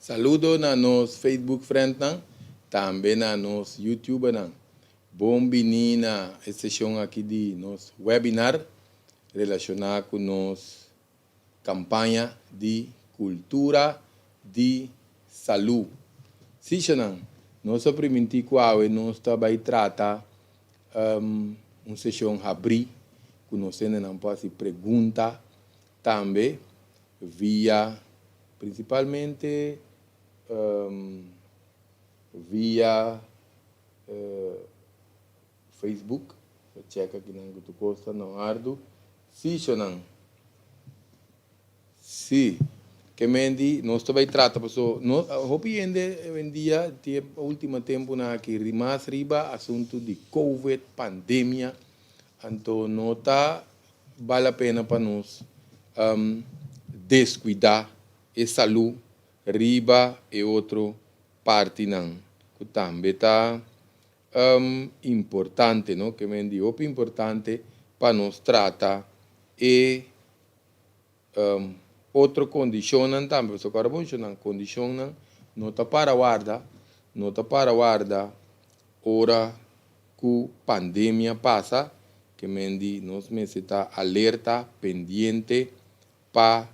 Saludo na nos Facebook friendnan, tambe na nos YouTubernan. Bon bini na e seshon aki di nos webinar relashoná ku nos kampaña di kultura di salú. Sí, shonan, nos a primintí ku awe nos ta bai trata un seshon habrí ku nos hendenan por hasi pregunta tambe via prinsipalmente via Facebook. Ta check akinan ku tur kos ta na òrdu. Sí, shonan. Sí. Ke men di nos ta bai trata paso no hopi hende awendia tin e ultimo tempunan aki mas riba asuntu di covid, pandemia, anto no ta bal la pena pa nos descuida e salú riba e otro partinan cu tambe ta importante, no? Ke men di hopi importante pa nos trata e otro condicionnan tambe, pasobra ora bo menciona condicionnan no ta para warda, no ta para warda ora cu pandemia pasa, ke men di nos mester ta alerta, pendiente pa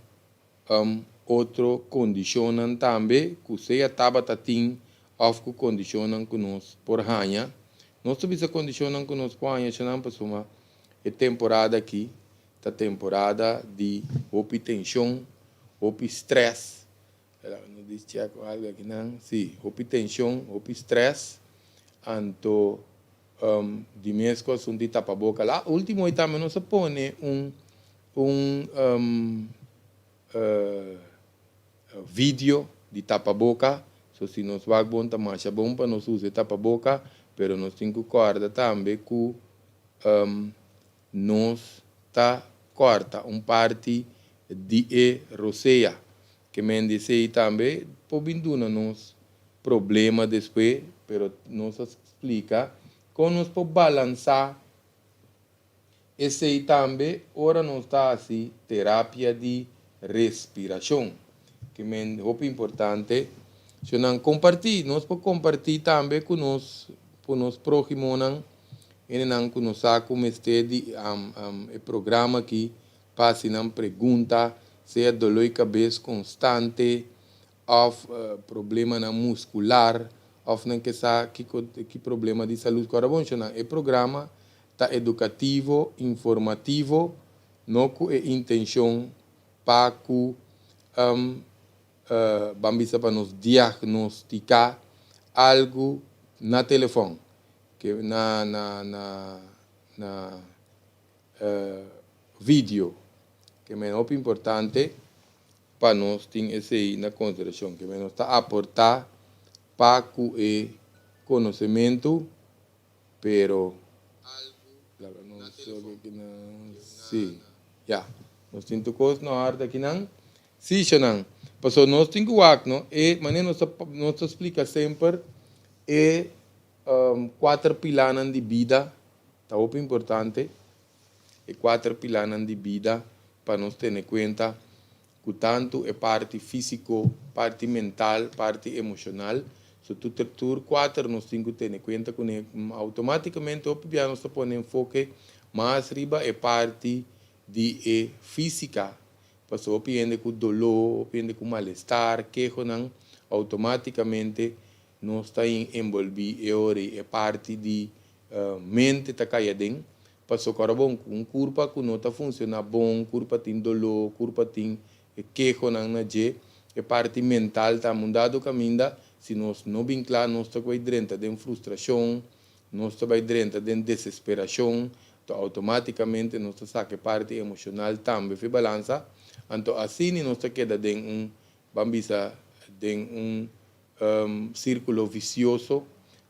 otro condicionnan tambe cu sea tabata tin of cu condicionnan cu nos por haña. Nos ta bisa condicionnan cu nos por haña eshanan pasobra e temporada aki ta temporada di hopi tension, hopi stress. Nos di check algo akinan. Si, hopi tension, hopi stress. Anto di mes cu asunto di tapaboca. La ultimo y tambe nos a pone un video di tapaboca. So si nos wak bon ta masha bon pa nos usa e tapaboca, pero nos tin cu corda tambe cu nos ta corta un parti di e rosea. Ke men di esey tambe por bin duna nos problema despues, pero nos a splica con nos por balansa esey tambe ora nos ta haci terapia di respiracion. Ke men hopi importante. Si nan comparti, nos por comparti tambe cu nos prohimonan, hendenan cu nos sa cu mester di e programa aki pa haci nan pregunta, sea dolor di cabes constante of problemanan muscular of nan ke sa ki problema di salud. Ora bon, e programa ta educativo, informativo, no cu e intencion pa cu ban bisa pa nos diagnostica algo na telefon, cu na video, ke men hopi importante pa nos tin esey na consideracion, ke men nos ta aporta pa cu e conocimento, pero si ya nos tin tur cos na orde akinan. Si, shonan, pasobra nos tin cu wak, no, e manera nos ta splica semper e cuater pilanan di bida ta hopi importante, e cuater pilanan di bida pa nos tene cuenta cu tanto e parti fisico, parti mental, parti emocional. So tur cuater nos tin cu tene cuenta cu automaticamente hopi bia nos ta pone enfoke mas riba e parti di e fisica. Pasobra hopi hende cu dolor, hopi hende cu malestar, kehonan, automaticamente nos ta envolvi e ora e parti di mente ta cay aden. Pasobra ora bon, un curpa cu no ta funciona bon, curpa tin dolor, curpa tin kehonan na dje, e parti mental ta mundado caminda, si nos no bin cla, nos ta bay drenta den frustracion, nos ta bay drenta den desesperacion, to automaticamente nos ta saca e parti emocional tambe fi balansa. Anto asina nos ta keda den un, ban bisa, den un circulo vicioso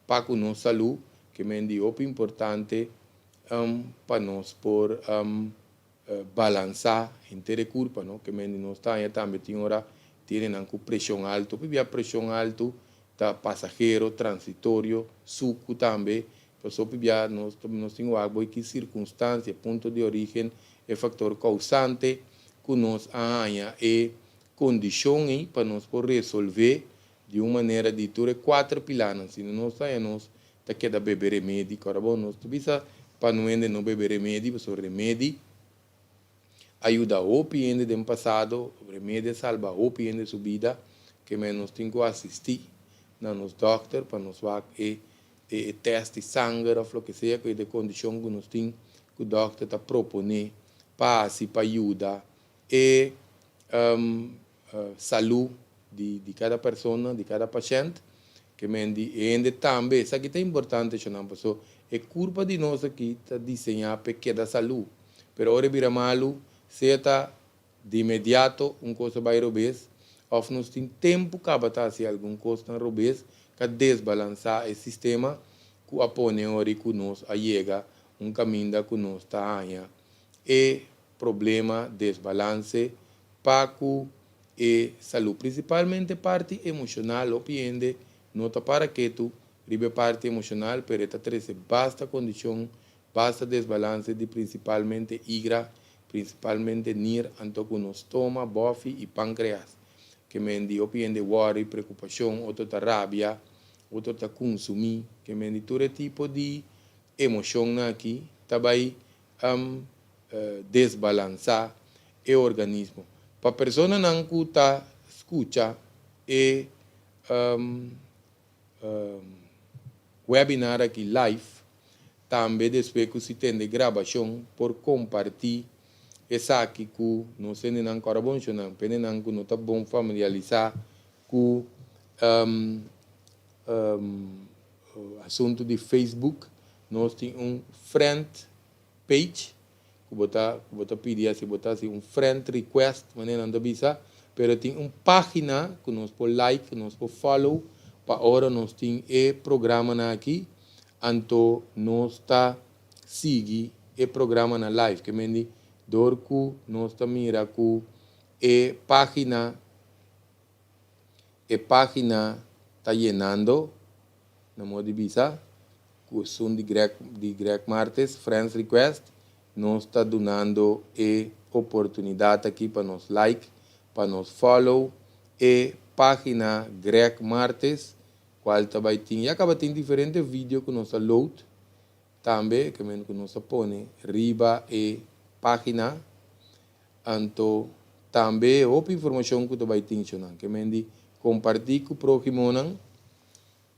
pa cu nos salud, ke men di hopi importante pa nos por balansa henter e curpa, no? Ke men di nos ta tambe tin ora tiene nan cu presion alto. Pibia presion alto ta pasahero, transitorio, sucu tambe. Pasobra pibia nos tin wak ki circunstancia, punto di origen, e factor causante cu nos a haña e condicion ey pa nos por resolve. Di un manera di tur e kuater pilanan, sino nos ta haña nos ta keda bebe remedi. Kòrda bo, nos ta bisa pa no hende no bebe remedi, pasobra remedi a yuda hopi hende den pasado, remedi a salba hopi hende su bida, ke men nos tin ku asistí na nos dòkter pa nos wak e e tèst di sanger òf loke sea ku e ta e kondishon ku nos tin ku dòkter ta proponé pa hasi pa yuda e salú di kada persona, di kada pashènt, ke men di e hende tambe. Esaki ta importante shonnan, paso e kurpa di nos aki ta diseñá p'e keda salú, pero ora e bira malu, sea ta di inmediato un kos a bai robes, òf nos tin tempu kaba ta hasi algun kosnan robes ka desbalansá e sistema ku a pone ora ku nos a yega un kaminda ku nos ta haña e problema, desbalanse pa ku e salú. Prinsipalmente parti emoshonal, hopi hende no ta para ketu riba e parti emoshonal, pero e ta trese basta kondishon, basta desbalanse di prinsipalmente igra, prinsipalmente nir, anto ku nos stoma, bòfi i pankreas. Ke men di hopi hende wòri, preokupashon, otro ta rabia, otro ta kunsumí. Ke men di tur e tipo di emoshonnan aki ta bai desbalansá e organismo. Pa personanan ku ta skucha e webinar aki live, tambe despues ku si tende grabashon por kompartí esaki ku nos hendenan ku ora bon shonnan, pendenan ku no ta bon familiarisá ku asuntu di Facebook, nos tin un friend page ku bo ta pidi hasi, bo ta hasi un friend request, manera nan ta bisa, pero tin un página ku nos por like, nos por follow, pa ora nos tin e programanan aki, anto nos ta sigui e programanan live, ke men di dor ku nos ta mira ku e página ta yenando, na modo di bisa, ku esun di Greg Martes, friends request, nos ta dunando e oportunidat aki pa nos like, pa nos follow e página Greg Martes, kual tambe tin, ya kaba tin diferente video ku nos a load, tambe ke men ku nos a pone riba e página, anto tambe hopi informashon ku tambe tin shonnan, ke men di kompartí ku próhimonan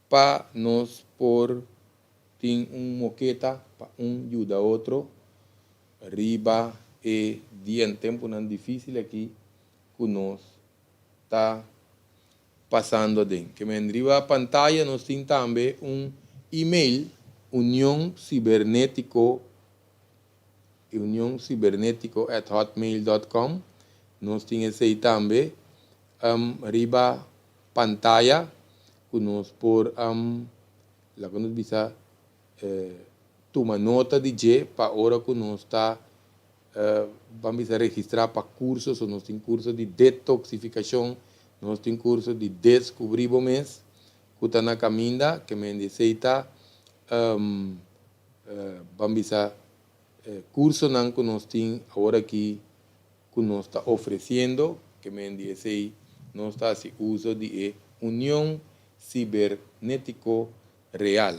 pa nos por tin un moketa pa un yuda otro riba e dia en tempunan difísil aki ku nos ta pasando den. Ke men riba pantaya nos tin tambe un email, unioncibernetico unioncibernetico@hotmail.com. Nos tin esei tambe riba pantaya ku nos por laga nos bisa tuma nota di dje pa ora ku nos ta ban bisa registrá pa kurso, so nos tin kurso di detoksifikashon, nos tin kurso di deskubrí bo mes, ku ta na kaminda, ke men di esei ta ban bisa kursonan ku nos tin awor aki ku nos ta ofresiendo, ke men di esei nos ta hasi uso di e Union Cibernetico Real.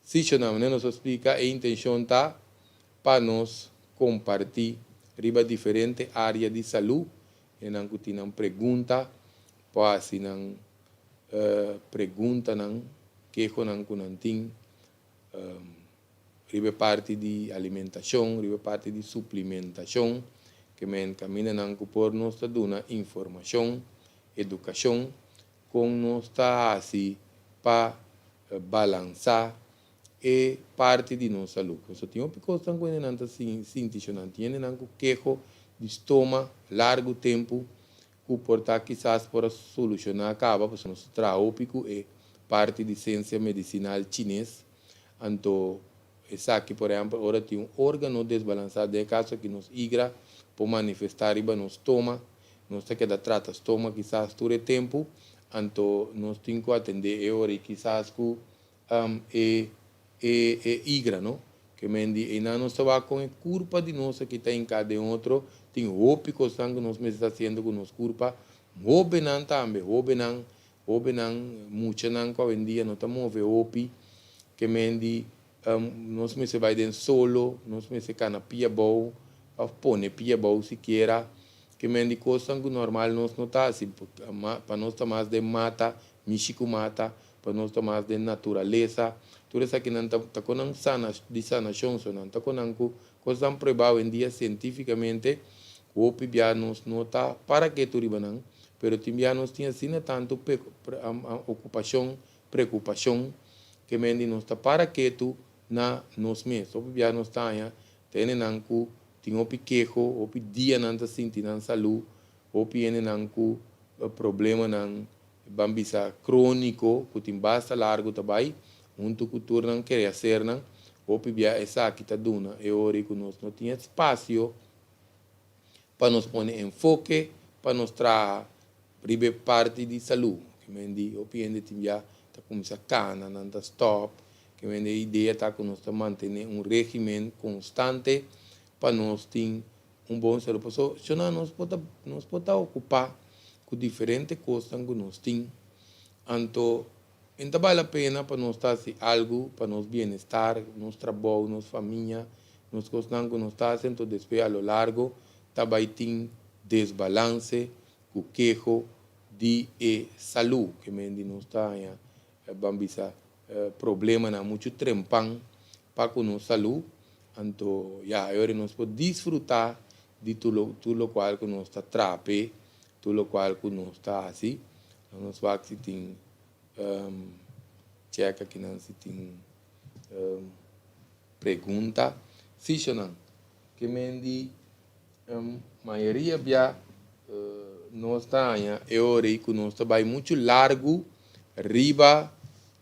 Si, shonnan, nos a splika, e intenshon ta pa nos kompartí riba diferente área di salú, i nan ku tin nan pregunta, pa hasi nan preguntanan, kehonan ku nan tin riba parti di alimentashon, riba parti di suplementashon, ke men kamindanan ku por nos ta duna informashon, edukashon, kon nos ta hasi pa balansá e parti di nos salú. So tin hopi kosnan ku nan ta sinti shonnan, tin hendenan ku keho di stoma largu tempu ku por ta kisas por a solushoná kaba, pasobra nos ta traha hopi ku e parti di siensia medisinal chines, anto esaki, por ehèmpel, ora tin un órgano desbalansá, den e kaso aki nos igra, por manifestá riba nos stoma, nos ta keda trata stoma kisas tur e tempu, anto nos tin ku atendé e ora i kisas ku e igra, no? Ke men di einan nos ta wak kon e kurpa di nos aki ta hinká den otro, tin hopi kosnan ku nos mester ta hasiendo ku nos kurpa, hóbennan tambe, hóbennan. Hóbennan, muchanan ku awendia no ta move hopi, ke men di nos mester bai den solo, nos mester kana pia abou òf pone pia abou sikiera, ke men di kosnan ku normal nos no ta hasi, pa nos ta mas den mata, mishi ku mata, pa nos ta mas den naturalesa. Tur esakinan ta ta konan sana di sanashon, so nan ta konan ku kosnan prueba awendia sientífikamente ku hopi bia nos no ta para ketu riba nan, pero tin bia nos tin asina tantu okupashon, preokupashon, ke men di nos ta para ketu na nos mes. Hopi bia nos ta haña ta hendenan ku tin hopi keho, hopi dia nan ta sinti nan salú, hopi hendenan ku problemanan ban bisa króniko ku tin basta largu ta bai huntu ku tur nan kereasernan. Hopi bia esaki ta duna e ora ku nos no tin espasio pa nos pone enfoke pa nos traha riba e parti di salú. Ke men di hopi hende tin bia ta kuminsá kana, nan ta stòp. Ke men di e idea ta ku nos ta mantené un régimen konstante pa nos tin un bon salú. Pasobra shona nos por ta nos por ta okupá ku diferente kosnan ku nos tin. Anto e ta bale la pena pa nos ta hasi algu pa nos bienestar, nos trabou, nos famia, nos kosnan ku nos ta hasi. Anto despues a lo largo ta bai tin desbalanse ku keho di e salú. Ke men di nos ta haña ban bisa problemanan muchu trempan pa ku nos salú. Anto ya e ora nos por disfrutá di tur lo tur lokual ku nos ta traha p'e, tur lokual ku nos ta hasi. Nos wak si tin chèk akinan si tin pregunta. Si shonan, ke men di mayoria bia nos ta haña e ora ei ku nos ta bai muchu largu riba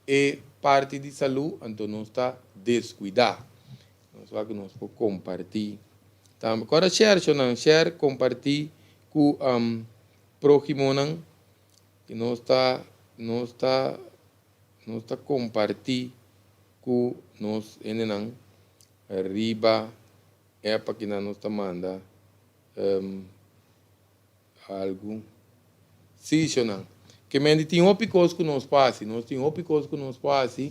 e parti di salú, anto nos ta deskuidá. Nos wak nos por kompartí tambe. Kòrda share shonan, share, kompartí ku próhimonan ku nos ta nos ta nos ta kompartí ku nos hendenan riba app akinan nos ta manda algu. Sí, shonan. Ke men di tin hopi kos ku nos por hasi. Nos tin hopi kos ku nos por hasi.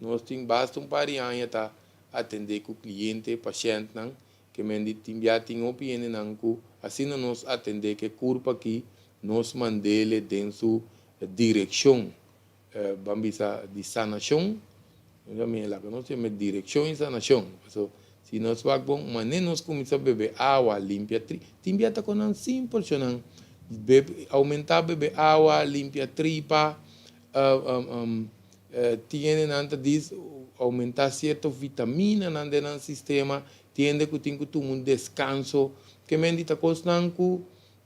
Nos tin basta un par di aña ta atendé ku kliente, pashèntnan. Ke men di tin bia tin hopi hendenan ku asina nos atendé ku e kurpa aki, nos mand'ele den su direkshon, ban bisa di sanashon. Nos a mira laga nos yama direkshon i sanashon. Paso si nos wak bon manera nos kuminsá bebe awa, limpia tripa, tin bia ta konan simpel shonan, bebe, oumentá bebe awa, limpia tripa, tin hendenan ta dis oumentá sierto vitaminanan den nan sistema, tin hende ku tin ku tuma un deskanso. Ke men di ta kosnan ku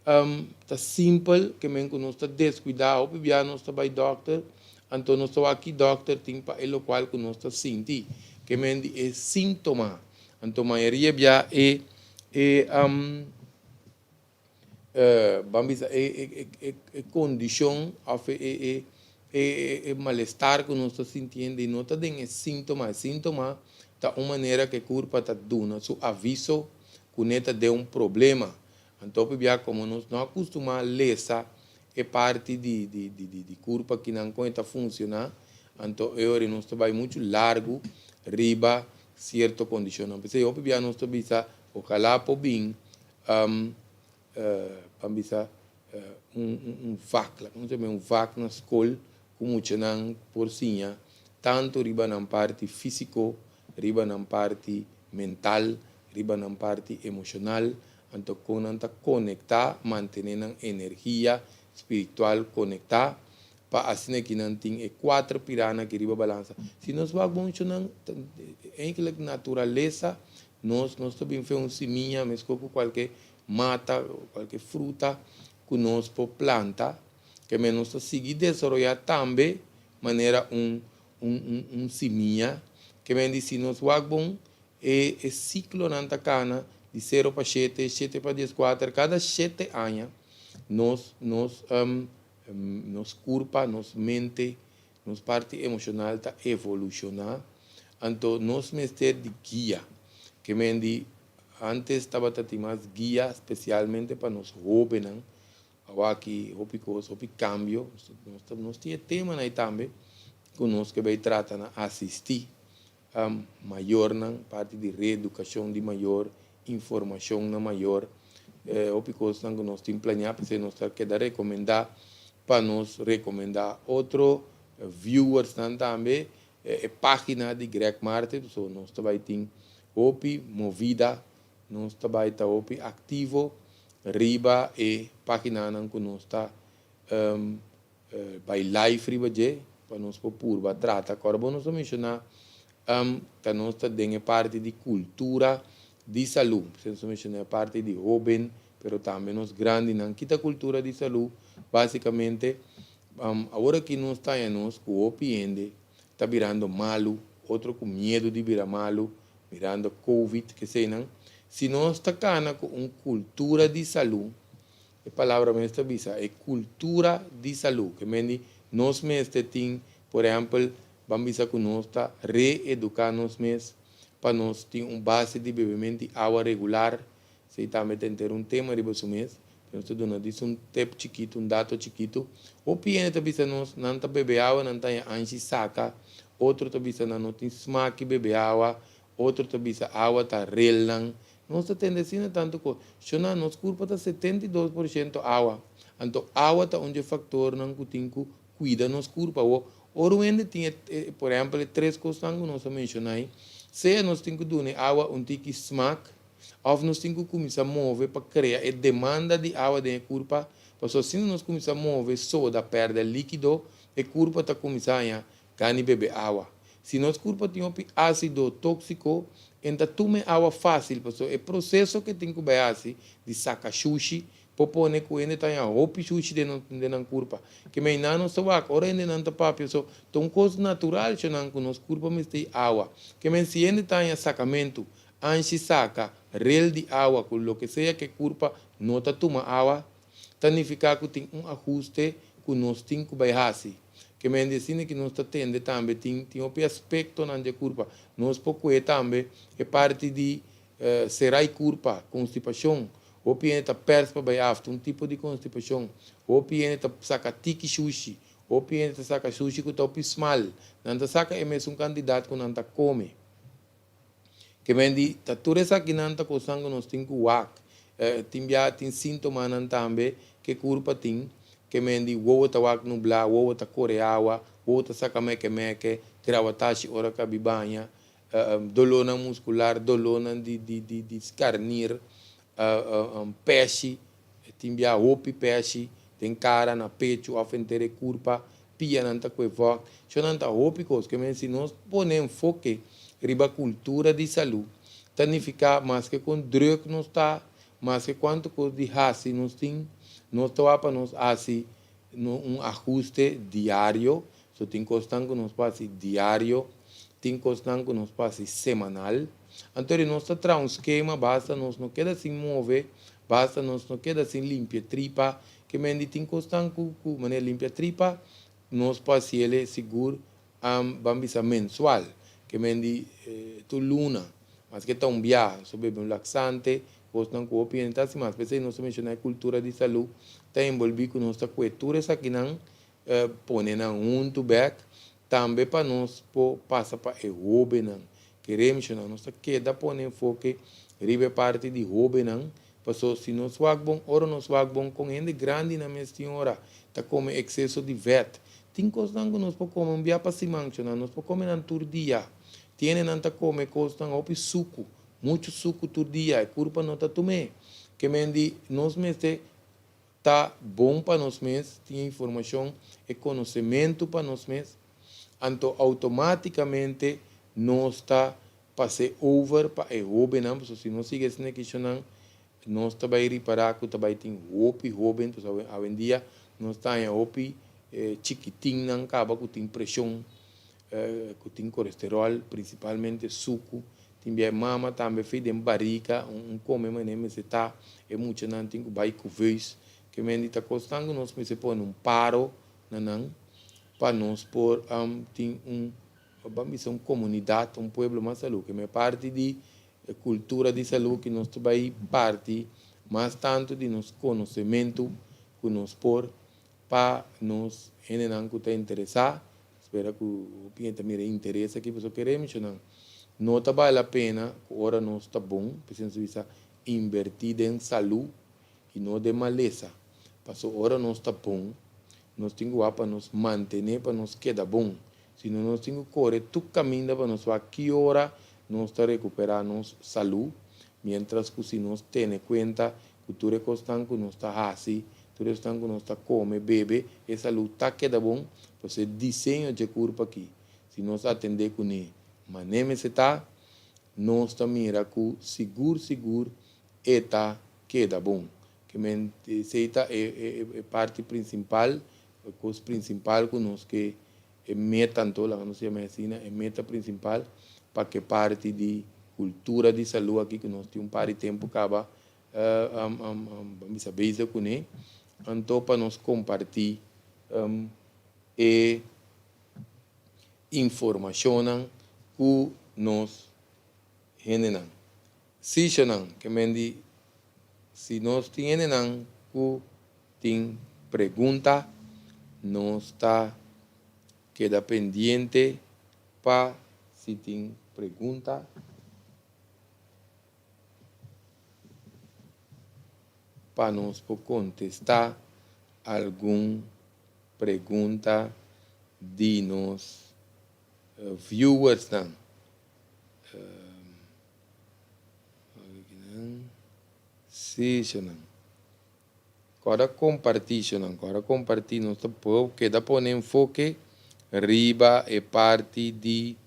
Ta simpel ke men ku nos ta deskuidá, hopi bia nos ta bai dòkter, anto nos ta wak ki dòkter tin pa e lokual ku nos ta sinti, ke men di e síntoma. Anto mayoria bia e e ban bisa e e e kondishon òf e e e e malestar ku nos ta sintiendo i no ta den e síntoma. E síntoma ta un manera ku e kurpa ta duna su aviso ku ne ta den un problema. Anto pabia komo nos no a kustumá lesa e parti di di di di kurpa kinan kon e ta funshoná, anto e ora nos ta bai muchu largu riba sierto kondishonnan. P'esei hopi bia nos ta bisa ojalá por bin ban bisa un un vak, laga nos yama un vak na skol ku muchanan por siña tantu riba nan parti físiko, riba nan parti mental, riba nan parti emoshonal, anto kon nan ta konektá, mantené nan energia spiritual konektá, pa asina ki nan tin e kuater pirana aki riba balansa. Si nos wak bon nan, eigenlijk naturalesa, nos nos ta bin fe un simia meskos ku kualke mata, kualke fruta ku nos por planta, ke men nos ta sigui desaroyá tambe manera un un un un simia ke men di si nos wak bon e e siklonan ta kana di sero pa shete, shete pa dieskuater, kada shete aña nos nos nos kurpa, nos mente, nos parti emoshonal ta evolushoná, anto nos mester di guia ke men di antes tabata tin mas guia spesialmente pa nos hóbennan. Awaki hopi kos, hopi kambio. Nos tin e temanan ei tambe ku nos ke bai trata na asistí mayornan, parti di reedukashon di mayor, informashon na mayor, hopi kosnan ku nos tin planeá. P'esei nos ta keda rekomendá pa nos rekomendá otro viewersnan tambe e página di Greg Marte, pasobra nos ta bai tin hopi movida. Nos ta bai ta hopi aktivo riba e paginanan ku nos ta bai live riba dje pa nos por purba trata. Kòrda bo nos a menshoná ta nos ta den e parti di kultura di salú. P'esei nos a menshoná e parti di hóben pero tambe nos grandinan. Kita kultura di salú? Básikamente awor aki nos ta haña nos ku hopi hende ta birando malu, otro ku miedu di bira malu, Mirando Covid keseinan, si nos ta kana ku un kultura di salú, e palabra mes ta bisa e kultura di salú, ke men di nos mester tin, por ehèmpel, ban bisa ku nos ta reeduká nos mes pa nos tin un base di bebemento di awa regular, esei tambe ta henter un tema riba su mes, pero nos ta duna dis un tep chikitu, un dato chikitu. Hopi hende ta bisa nos nan ta bebe awa, nan ta haña anshi saka, otro ta bisa nan no tin smaki bebe awa, otro ta bisa awa ta rel nan. Nos ta tende asina tantu kos. Shona, nos kurpa ta 72% awa. Anto awa ta un dje faktornan ku tin ku kuida nos kurpa. Awor, ora un hende tin e, por ehèmpel, e tres kosnan ku nos a menshoná ei, sea nos tin ku duna e awa un tiki smak, Òf nos tin ku kuminsá move pa krea e demanda di awa den e kurpa, pasobra asina nos kuminsá move soda pèrdè líkido, e kurpa ta kuminsá haña gana di bebe awa. Si nos kurpa tin hopi ásido tóksiko, e ta tuma e awa fásil, pasobra e proseso ku e tin ku bai hasi di saka shushi por pone ku hende ta haña hopi shushi den den nan kurpa. Ke mei nan nos ta wak ora hendenan ta papia so, ta un kos natural shonan ku nos kurpa mester di awa. Ke men si hende ta haña sakamentu, Anshi saka rel di awa ku loke sea ke kurpa no ta tuma awa, ta nifiká ku tin un ahuste ku nos tin ku bai hasi. Ke men di asina ki nos ta tende tambe tin tin hopi aspektonan dje kurpa. Nos por kue tambe e parti di serai kurpa, konstipashon. Hopi hende ta pèrs pa bai afta, un tipo di konstipashon. Hopi hende ta saka tiki shushi. Hopi hende ta saka shushi ku ta hopi smal. Nan ta saka e mesun kantidat ku nan ta kome. Ke men di, ta tur esakinan ta kosnan ku nos tin ku wak. Tin bia tin síntomanan tambe ke kurpa tin. Ke men di, wowo ta wak nublá, wowo ta kore awa, wowo ta saka meke meke, grawatashi ora ka bi baña, dolónan muskular, dolónan di di di di skarnir, pèshi, tin bia hopi pèshi den kara, na pechu òf henter e kurpa, pianan ta kue vògt. Shownan ta hopi kos. Ke men si nos pone enfoke riba kultura di salú, ta nifiká maske kon drùk nos ta, maske kuantu kos di hasi nos tin, nos ta wak pa nos hasi un ahuste diario. So tin kosnan ku nos por hasi diario, tin kosnan ku nos por hasi semanal. Anto di nos ta traha un skema basta nos no keda sin move, basta nos no keda sin limpia tripa. Ke men di tin kosnan ku ku manera limpia tripa nos por hasi el sigur ban bisa mensual. Ke men di tur luna, maske ta un biaha, so bebe un laksante, kosnan ku hopi hende ta hasi mas. P'esei nos ta menshoná e kultura di salú ta enbolbí ku nos ta kue tur esakinan pone nan huntu bek, tambe pa nos por pasa pa e hobennan. Kere menshoná, nos ta keda pone enfoke riba e parti di hobennan, paso si nos wak bon, ora nos wak bon kon hende grandinan mes tin ora ta kome ekseso di vèt. Tin kosnan ku nos por kome un bia pa siman, menshoná, nos por kome nan tur dia. Tin hendenan ta kome kosnan hopi suku, muchu suku tur dia, e kurpa no ta tum'é. Ke men di nos mester Ta bon pa nos mes tin e informashon, e konosementu pa nos mes, anto outomátikamente nos ta pas'é over pa e hóbennan, pasobra si nos sigui asina kishonnan nos ta bai ripará ku ta bai tin hopi hóben, pasobra awendia nos ta haña hopi chikitinnan kaba ku tin preshon, ku tin kolesteròl, prinsipalmente suku. Tin bia e mama tambe fi den barika un kome manera mester ta e muchanan tin ku bai kuveus ke men di ta kosnan ku nos mester pone un paro na nan pa nos por tin un ban bisa un komunidat un pueblo mas salú ke men parti di e kultura di salú ki nos ta bai parti mas tantu di nos konosementu. ku nos por pa nos hendenan ku ta interesá. Spera ku hopi hende ta mira e interes aki pasobra kere mishonan no ta bale la pena ku ora nos ta bon, p'esei nos ta bisa inbertí den salú i no den malesa. Pasobra ora nos ta bon nos tin ku wak pa nos mantené pa nos keda bon, sino nos tin ku kore tur kaminda pa nos wak ki ora nos ta rekuperá nos salú, miéntras ku si nos tene kuenta ku tur e kosnan ku nos ta hasi, tur e kosnan ku nos ta kome, bebe, e salú ta keda bon, pasobra e diseño dje kurpa aki, si nos atendé kuné manera mester ta, nos ta mira ku sigur sigur e ta keda bon. Ke men esei ta e parti prinsipal, e kos prinsipal ku nos ke e meta anto, laga nos yama asina, e meta prinsipal pa ke parti di kultura di salú aki ku nos tin un par di tempu kaba ban bisa bezig kuné, anto pa nos kompartí e informashonnan ku nos hendenan. Sishonan, ke men di si nos tin hendenan ku tin pregunta, nos ta keda pendiente pa si tin pregunta. Pa nos por kontestá algun pregunta di nos viewersnan. Sí, shonan. Kòrda kompartí, shonan. Kòrda kompartí. Nos ta por keda pone enfoke riba e parti di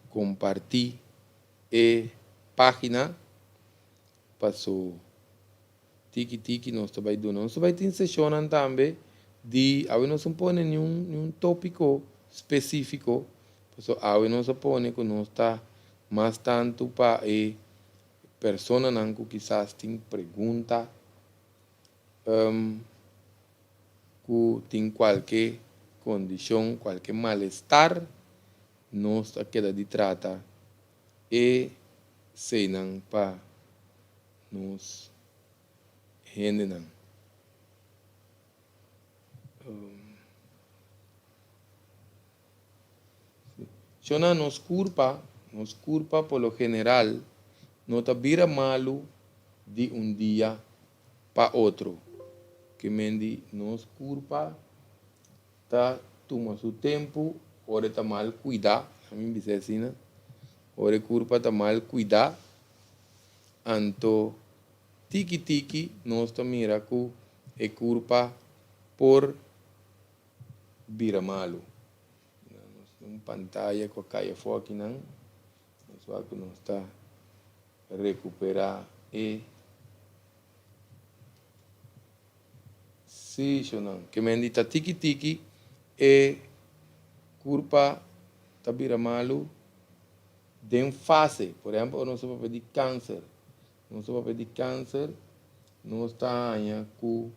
kompartí e página paso Tiki tiki nos ta bai duna. Nos ta bai tin seshonnan tambe di awe nos no pone niun niun topiko spesifiko, pasobra awe nos a pone ku nos ta mas tantu pa e personanan ku kisas tin pregunta, ku tin kualke kondishon, kualke malestar, nos ta keda di trata e seinan pa nos hendenan. Shona nos kurpa, nos kurpa por lo general no ta bira malu di un dia pa otro. Ke men di nos kurpa ta tuma su tempu ora e ta mal kuidá, ami bisa asina, ora e kurpa ta mal kuidá, Anto tiki tiki nos ta mira ku e kurpa por bira malu. Nos tin un pantaya ku a kai afó akinan. Nos wak ku nos ta rekuperá e sishonan. Ke men di ta tiki tiki e kurpa ta bira malu. Den fase, por ehempel ora nos ta papia di kanser, nos ta papia di kanser, nos ta haña ku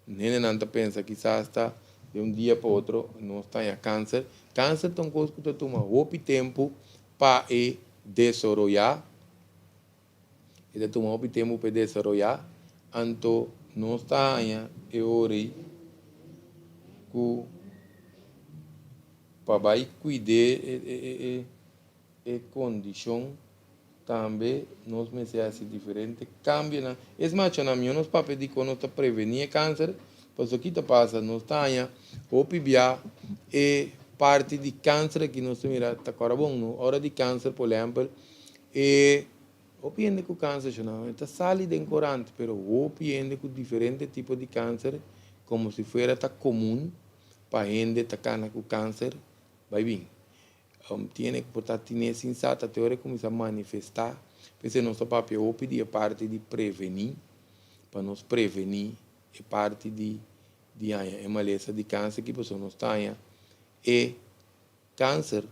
hendenan ta pensa kisas ta di un dia pa otro nos ta haña kanser. Kanser ta un kos ku ta tuma hopi tempu pa e desaroyá, e ta tuma hopi tempu pa e desaroyá, anto nos ta haña e ora ei ku. Pa bai kuid'é e kondishon tambe nos mester hasi diferente kambionan. Es machonan mihó nos papia di kon nos ta prevení e kanser, pasobra ki ta pasa nos ta haña hopi bia e parti di kanser aki nos ta mira ta kòrda bon no ora di kanser por ehèmpel e hopi hende ku kanser shonnan ta sali den korant pero hopi hende ku diferente tipo di kanser komo si fuera ta komun. Pa hende ta kana ku kanser bai bin. Tiene ku por ta tine sin sa ta te ora e kuminsá manifestá. P'esei nos ta papia hopi di e parti di prevení, pa nos prevení e parti di di haña e malesa di kanser aki pasobra nos ta haña e Kanser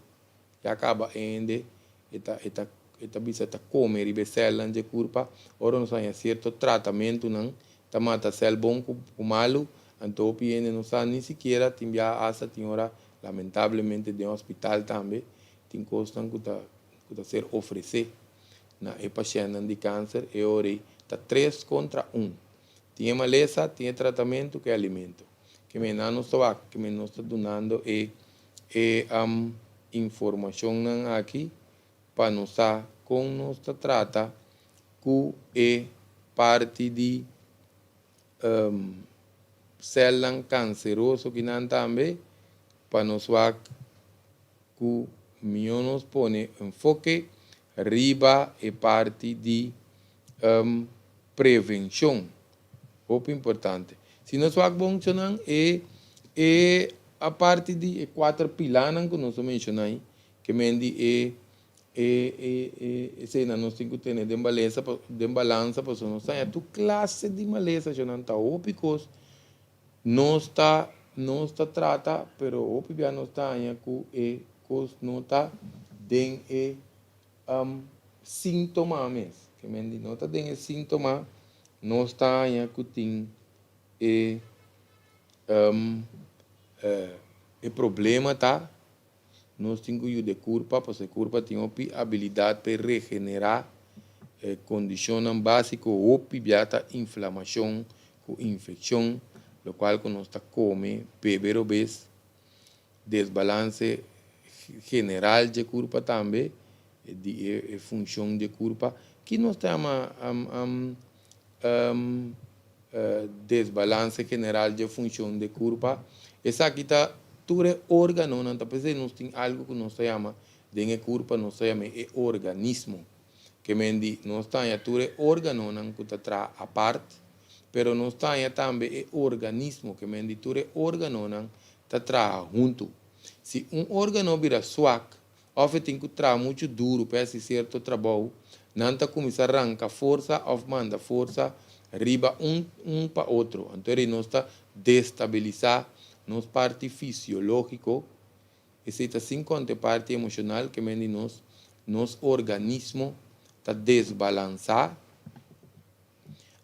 ya kaba hende e ta e ta e ta bisa ta kome riba e sèlnan dje kurpa. Ora nos haña sierto tratamentunan ta mata sèl bon ku ku malu, anto hopi hende no sa ni sikiera tin biaha asta tin ora lamentablemente den hospital tambe tin kosnan ku ta ku ta ser ofresé. na e pashèntnan di kanser e ora ei ta tres kontra un. Tin e malesa, tin e tratamentu ku e alimento. Ke men nan nos ta wak, ke men nos ta dunando e e informashonnan aki pa nos sa kon nos ta trata ku e parti di sèlnan kanseroso kinan tambe pa nos wak ku mihó nos pone enfoke riba e parti di prevenshon. Hopi importante. Si nos wak bon chonan e e a parti di e kuater pilanan ku nos a menshoná ei, ke men di e e e e eseinan nos tin ku tene den balensa pa den balansa pasobra nos ta haña tur klase di malesa chonan ta hopi kos nos ta nos ta trata pero hopi bia nos ta haña ku e kos no ta den e Síntoma mes. Ke men di no ta den e síntoma nos ta haña ku tin e e problema ta nos tin ku yuda e kurpa pasobra e kurpa tin hopi abilidat pa e regenerá e kondishonnan básiko hopi bia ta inflamashon ku infekshon lokual ku nos ta kome bebe robes. Desbalanse general dje kurpa tambe, di e funshon dje kurpa, ki nos ta yama desbalanse general dje funshon dje kurpa? Esaki ta tur e organonan, ta p'esei nos tin algu ku nos ta yama den e kurpa, nos ta yama e organismo. Ke men di nos ta haña tur e organonan ku ta traha apart, pero nos ta haña tambe e organismo, ke men di tur e organonan ta traha huntu. Si un organo bira swak òf e tin ku traha muchu duru pa e hasi sierto trabou, nan ta kuminsá ranka forsa òf manda forsa riba un un pa otro. Anto eri nos ta destabilisá nos parti fisiológiko, esei ta sin konta e parti emoshonal ke men di nos nos organismo ta desbalansá.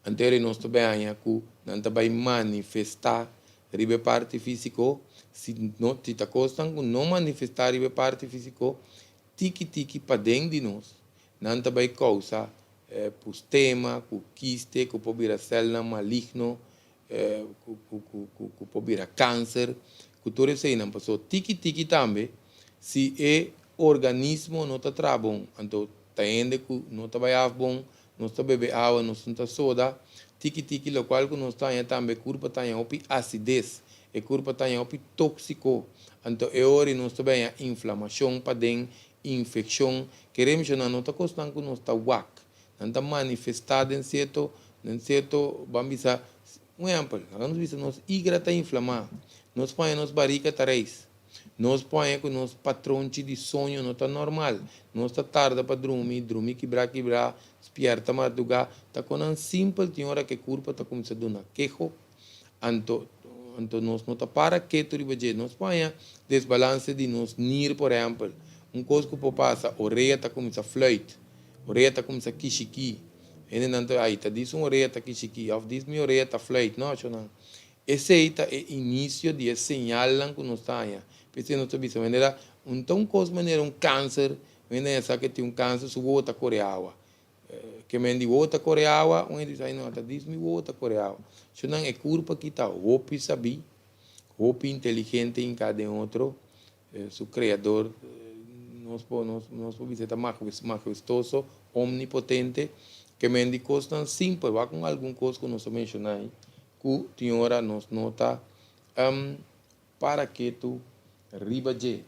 Anto nos ta bai haña ku nan ta bai manifestá riba e parti físiko. Si no si ta kosnan ku no manifestá riba e parti físiko, tiki tiki paden di nos nan ta bai kousa pustema ku kiste ku por bira sèlnan maligno, ku por bira kanser, ku tur eseinan. Pasobra tiki tiki tambe si e organismo no ta traha bon, anto ta hende ku no ta bai af bon, Nos ta bebe awa, nos no ta soda, tiki tiki, lokual ku nos ta haña tambe e kurpa ta haña hopi asides, e kurpa ta haña hopi tóksiko, anto e ora nos ta bai haña inflamashon paden, infekshon, kere menshoná no ta kosnan ku nos ta wak, nan ta manifestá den sierto, den sierto, ban bisa, un ehèmpel, laga nos bisa nos igra ta inflamá, nos por haña nos barika ta reis. Nos por haña ku nos patronchi di soño no ta normal. Nos ta tarda pa drumi, drumi kibrá kibrá, spièrta mardugá. Ta konan simpel tin ora ku e kurpa ta kuminsá duna keho, anto anto nos no ta para ketu riba dje. Nos por haña desbalanse di nos nir, por ehèmpel. Un kos ku por pasa, orea ta kuminsá fluit, orea ta kuminsá kishikí. Hendenan ta, ai, ta dis un orea ta kishikí òf dis mi orea ta fluit. No, shonnan. Esei ta e inisio di e señalnan ku nos ta haña. P'esei nos ta bisa manera un ta un kos manera un kanser, un hende haña sa ke tin un kanser su wowo ta kore awa. Ke men di wowo ta kore awa, un hende bisa ai no ta dis mi wowo ta kore awa. So nan e kurpa aki ta hopi sabí, hopi inteligente hinká den otro. Su kreador nos por nos por bisa e ta mahestoso, omnipotente. Ke men di kosnan simpel, wak un algun kos ku nos a menshoná ei. Ku tin ora nos no ta para ketu riba dje,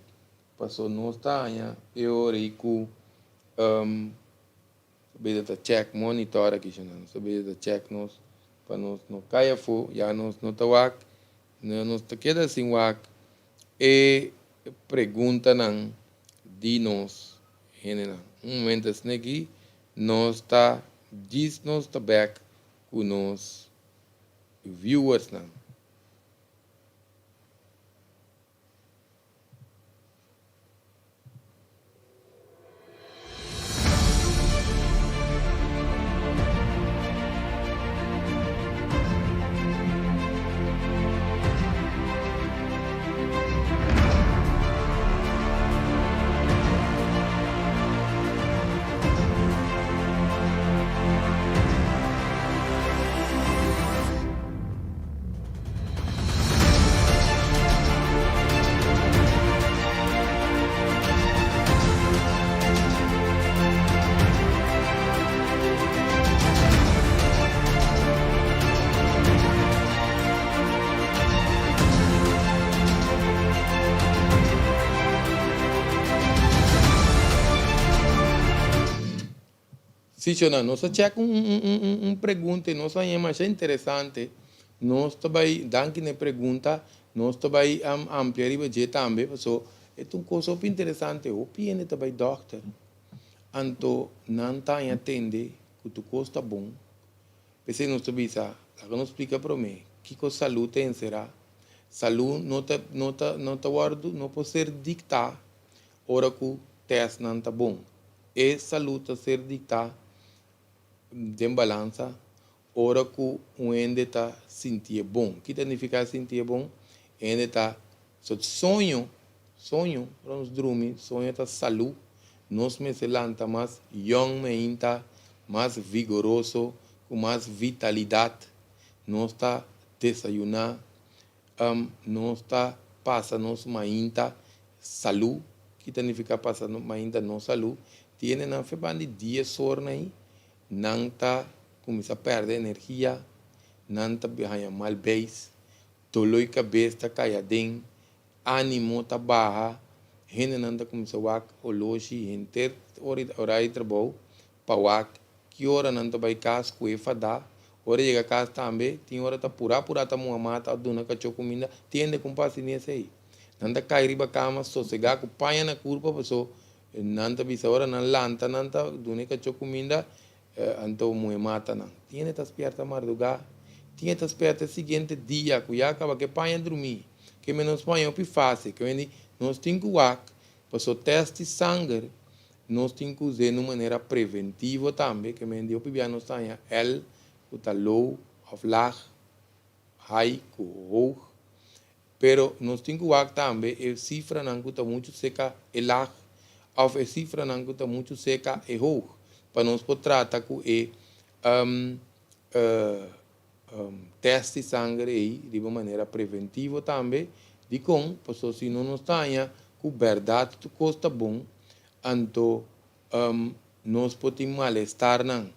paso nos ta haña e ora ei ku bida ta check monitor aki shana, nos ta bida ta check nos pa nos no kai afó, ya nos no ta wak, nos ta keda sin wak e preguntanan di nos hendenan. Un momento asina aki nos ta djis nos ta bek ku nos viewersnan. Sí, shonnan, nos a check un pregunta, nos a masha interesante. Nos ta bai, danki na pregunta, nos ta bai amplia riba dje tambe, so e un kos interesante, hopi hende ta bai dòkter. Anto nan ta atendé ku tur kos ta bon. P'esei nos ta bisa, laga nos splika pa mi, kiko salú ta enserá. Salú no ta wòrdu, no por ser diktá ora ku test nan ta bon. E salú ta ser diktá den balansa ora ku un hende ta sinti bon. Kiko ta nifiká sinti bon? Hende ta so soño, soño, nos drumi, soño ta salú. Nos mester lanta mas young mainta, mas vigoroso, ku mas vitalidat. Nos ta desayuná, nos ta pasa nos mainta salú, ku ta nifiká pasa mainta nos salú. Tin nan fe banda di 10 or ei, nan ta kuminsá pèrdè energia, nan ta haña mal beis, doló di kabes ta kai aden, ánimo ta baha, hende nan ta kuminsá wak oloshi, henter ora di trabou, pa wak ki ora nan ta bai kas ku e fada, ora yega kas tambe, tin ora ta purá purá ta muha mata, duna kachó kuminda, tende ku pasa esei. Nan ta kai riba kama, sosegá ku paña na kurpa, paso nan ta bisa ora nan lanta, nan ta duna kachó kuminda, anto muha mata nan. Tin ta spièrta mardugá, tin ta spièrta siguiente dia, ku ya kaba ku paña drumí, ke menos paña hopi fásil, ke men nos tin ku wak, paso test di sanger, nos tin ku usa di manera preventivo tambe, ke men hopi bia nos taña L, ku ta low of laag, high ku hoog, pero nos tin ku wak tambe e sifranan ku ta muchu serka e laag, òf e sifranan ku ta muchu serka e hoog, pa nos por trata ku e test di sanger ei di un manera preventivo tambe, dikon, paso si no nos taña ku berdat tur kos ta bon, anto nos por tin malestar nan.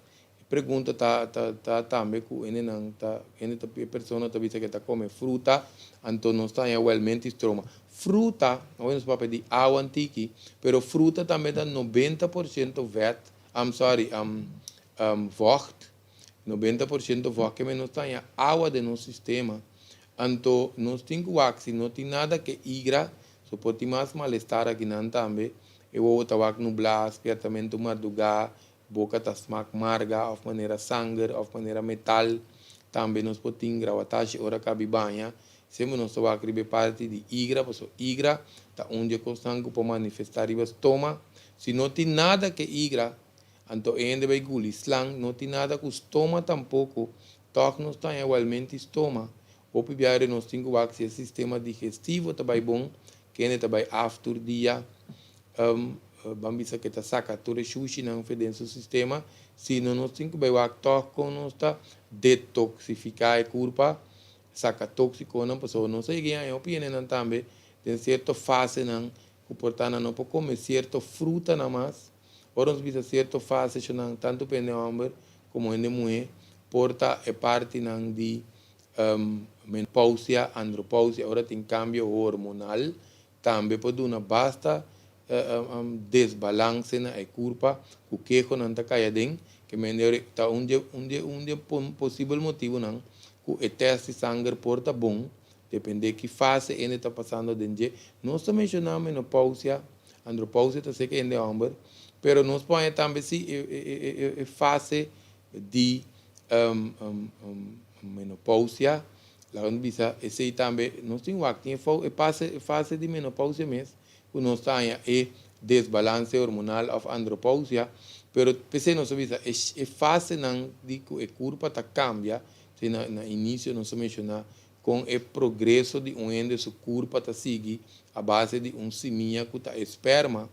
Pregunta ta tambe ku hende nan ta hende ta persona ta bisa ku ta kome fruta, anto nos ta igualmente stoma. Fruta, nos papia di awa antiki, pero fruta tambe ta 90% vet, I'm sorry, vocht, 90% vocht ke nos ta awa den nos sistema. Anto nos tin ku wak si no tin nada ku igra, so por tin mas malestar akinan tambe. E wowo ta wak nublá, spièrtamentu mardugá, boka ta smak marga, òf manera sanger, òf manera metal. Tambe nos por tin grawatashi ora kabi baña. Semper nos ta wak riba parti di igra, paso igra ta un di e kosnan ku por manifestá riba stoma. Si no tin nada ku igra, anto hende bai guli slang, no tin nada ku stoma tampoko, toch nos ta igualmente stoma. Hopi biaha nos tin ku wak si e sistema digestivo ta bai bon, kende ta bai after dia, ban bisa ku ta saka tur e sushinan for den su sistema, si no nos tin ku bai wak toch kon nos ta detoksifiká e kurpa, saka tóksikonan, pasobra nos a yega hopi hendenan tambe den sierto fasenan ku por ta nan no por kome sierto frutanan mas, ora nos bisa sierto fasenan tantu pa hende hòmber komo hende muhé, por ta e partinan di menopausia, andropausia, ora tin kambio hormonal, tambe por duna basta desbalanse na e kurpa, ku kehonan ta kai aden, ke men ta un di posibel motivonan ku e test di sanger por ta bon, dependé ki fase hende ta pasando den dje. Nos ta menshoná menopausia, andropausia ta serka hende hòmber, pero nos por tambe si e fase di menopausia, laga nos bisa esei tambe, nos tin wak tin e fase di menopausia mes, ku nos ta e desbalanse hormonal òf andropausia, pero p'esei nos bisa e fasenan di ku e kurpa ta kambia, si na inisio nos a menshoná kon e progreso di un hende su kurpa ta sigui a base di un simia ku ta esperma,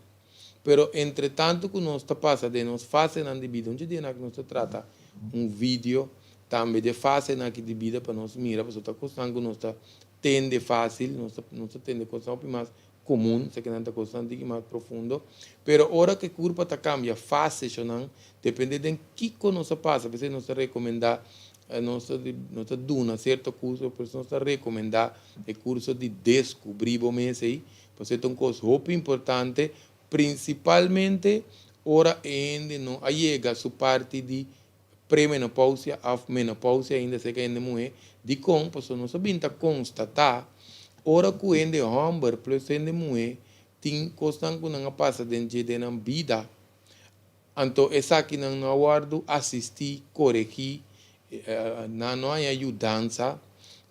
pero entre tantu ku nos ta pasa den nos fasenan di bida, un dia nos ta trata un video tambe di fasenan di bida pa nos mira, pasobra ta kosnan ku nos ta tende fásil, nos ta tende kosnan mas komun, esakinan ta kosnan mas profundo, pero ora ku e kurpa ta kambia fase, nan, dependé di kiko nos a pasa, p'esei nos ta rekomendá, nos ta duna sierto kurso, pero nos ta rekomendá e kurso di deskubrí bo mes ei, pasobra ta un kos hopi importante, prinsipalmente. Ora e hende no a yega su parti di premenopausia òf menopausia ainda serka hende muhé. Dikon? Pasobra nos a bin ta konstatá ora ku hende hòmber plus hende muhé tin kosnan ku nan a pasa den dje den nan bida, anto esakinan no a wòrdu asistí, koregí, nan no a haña yudansa.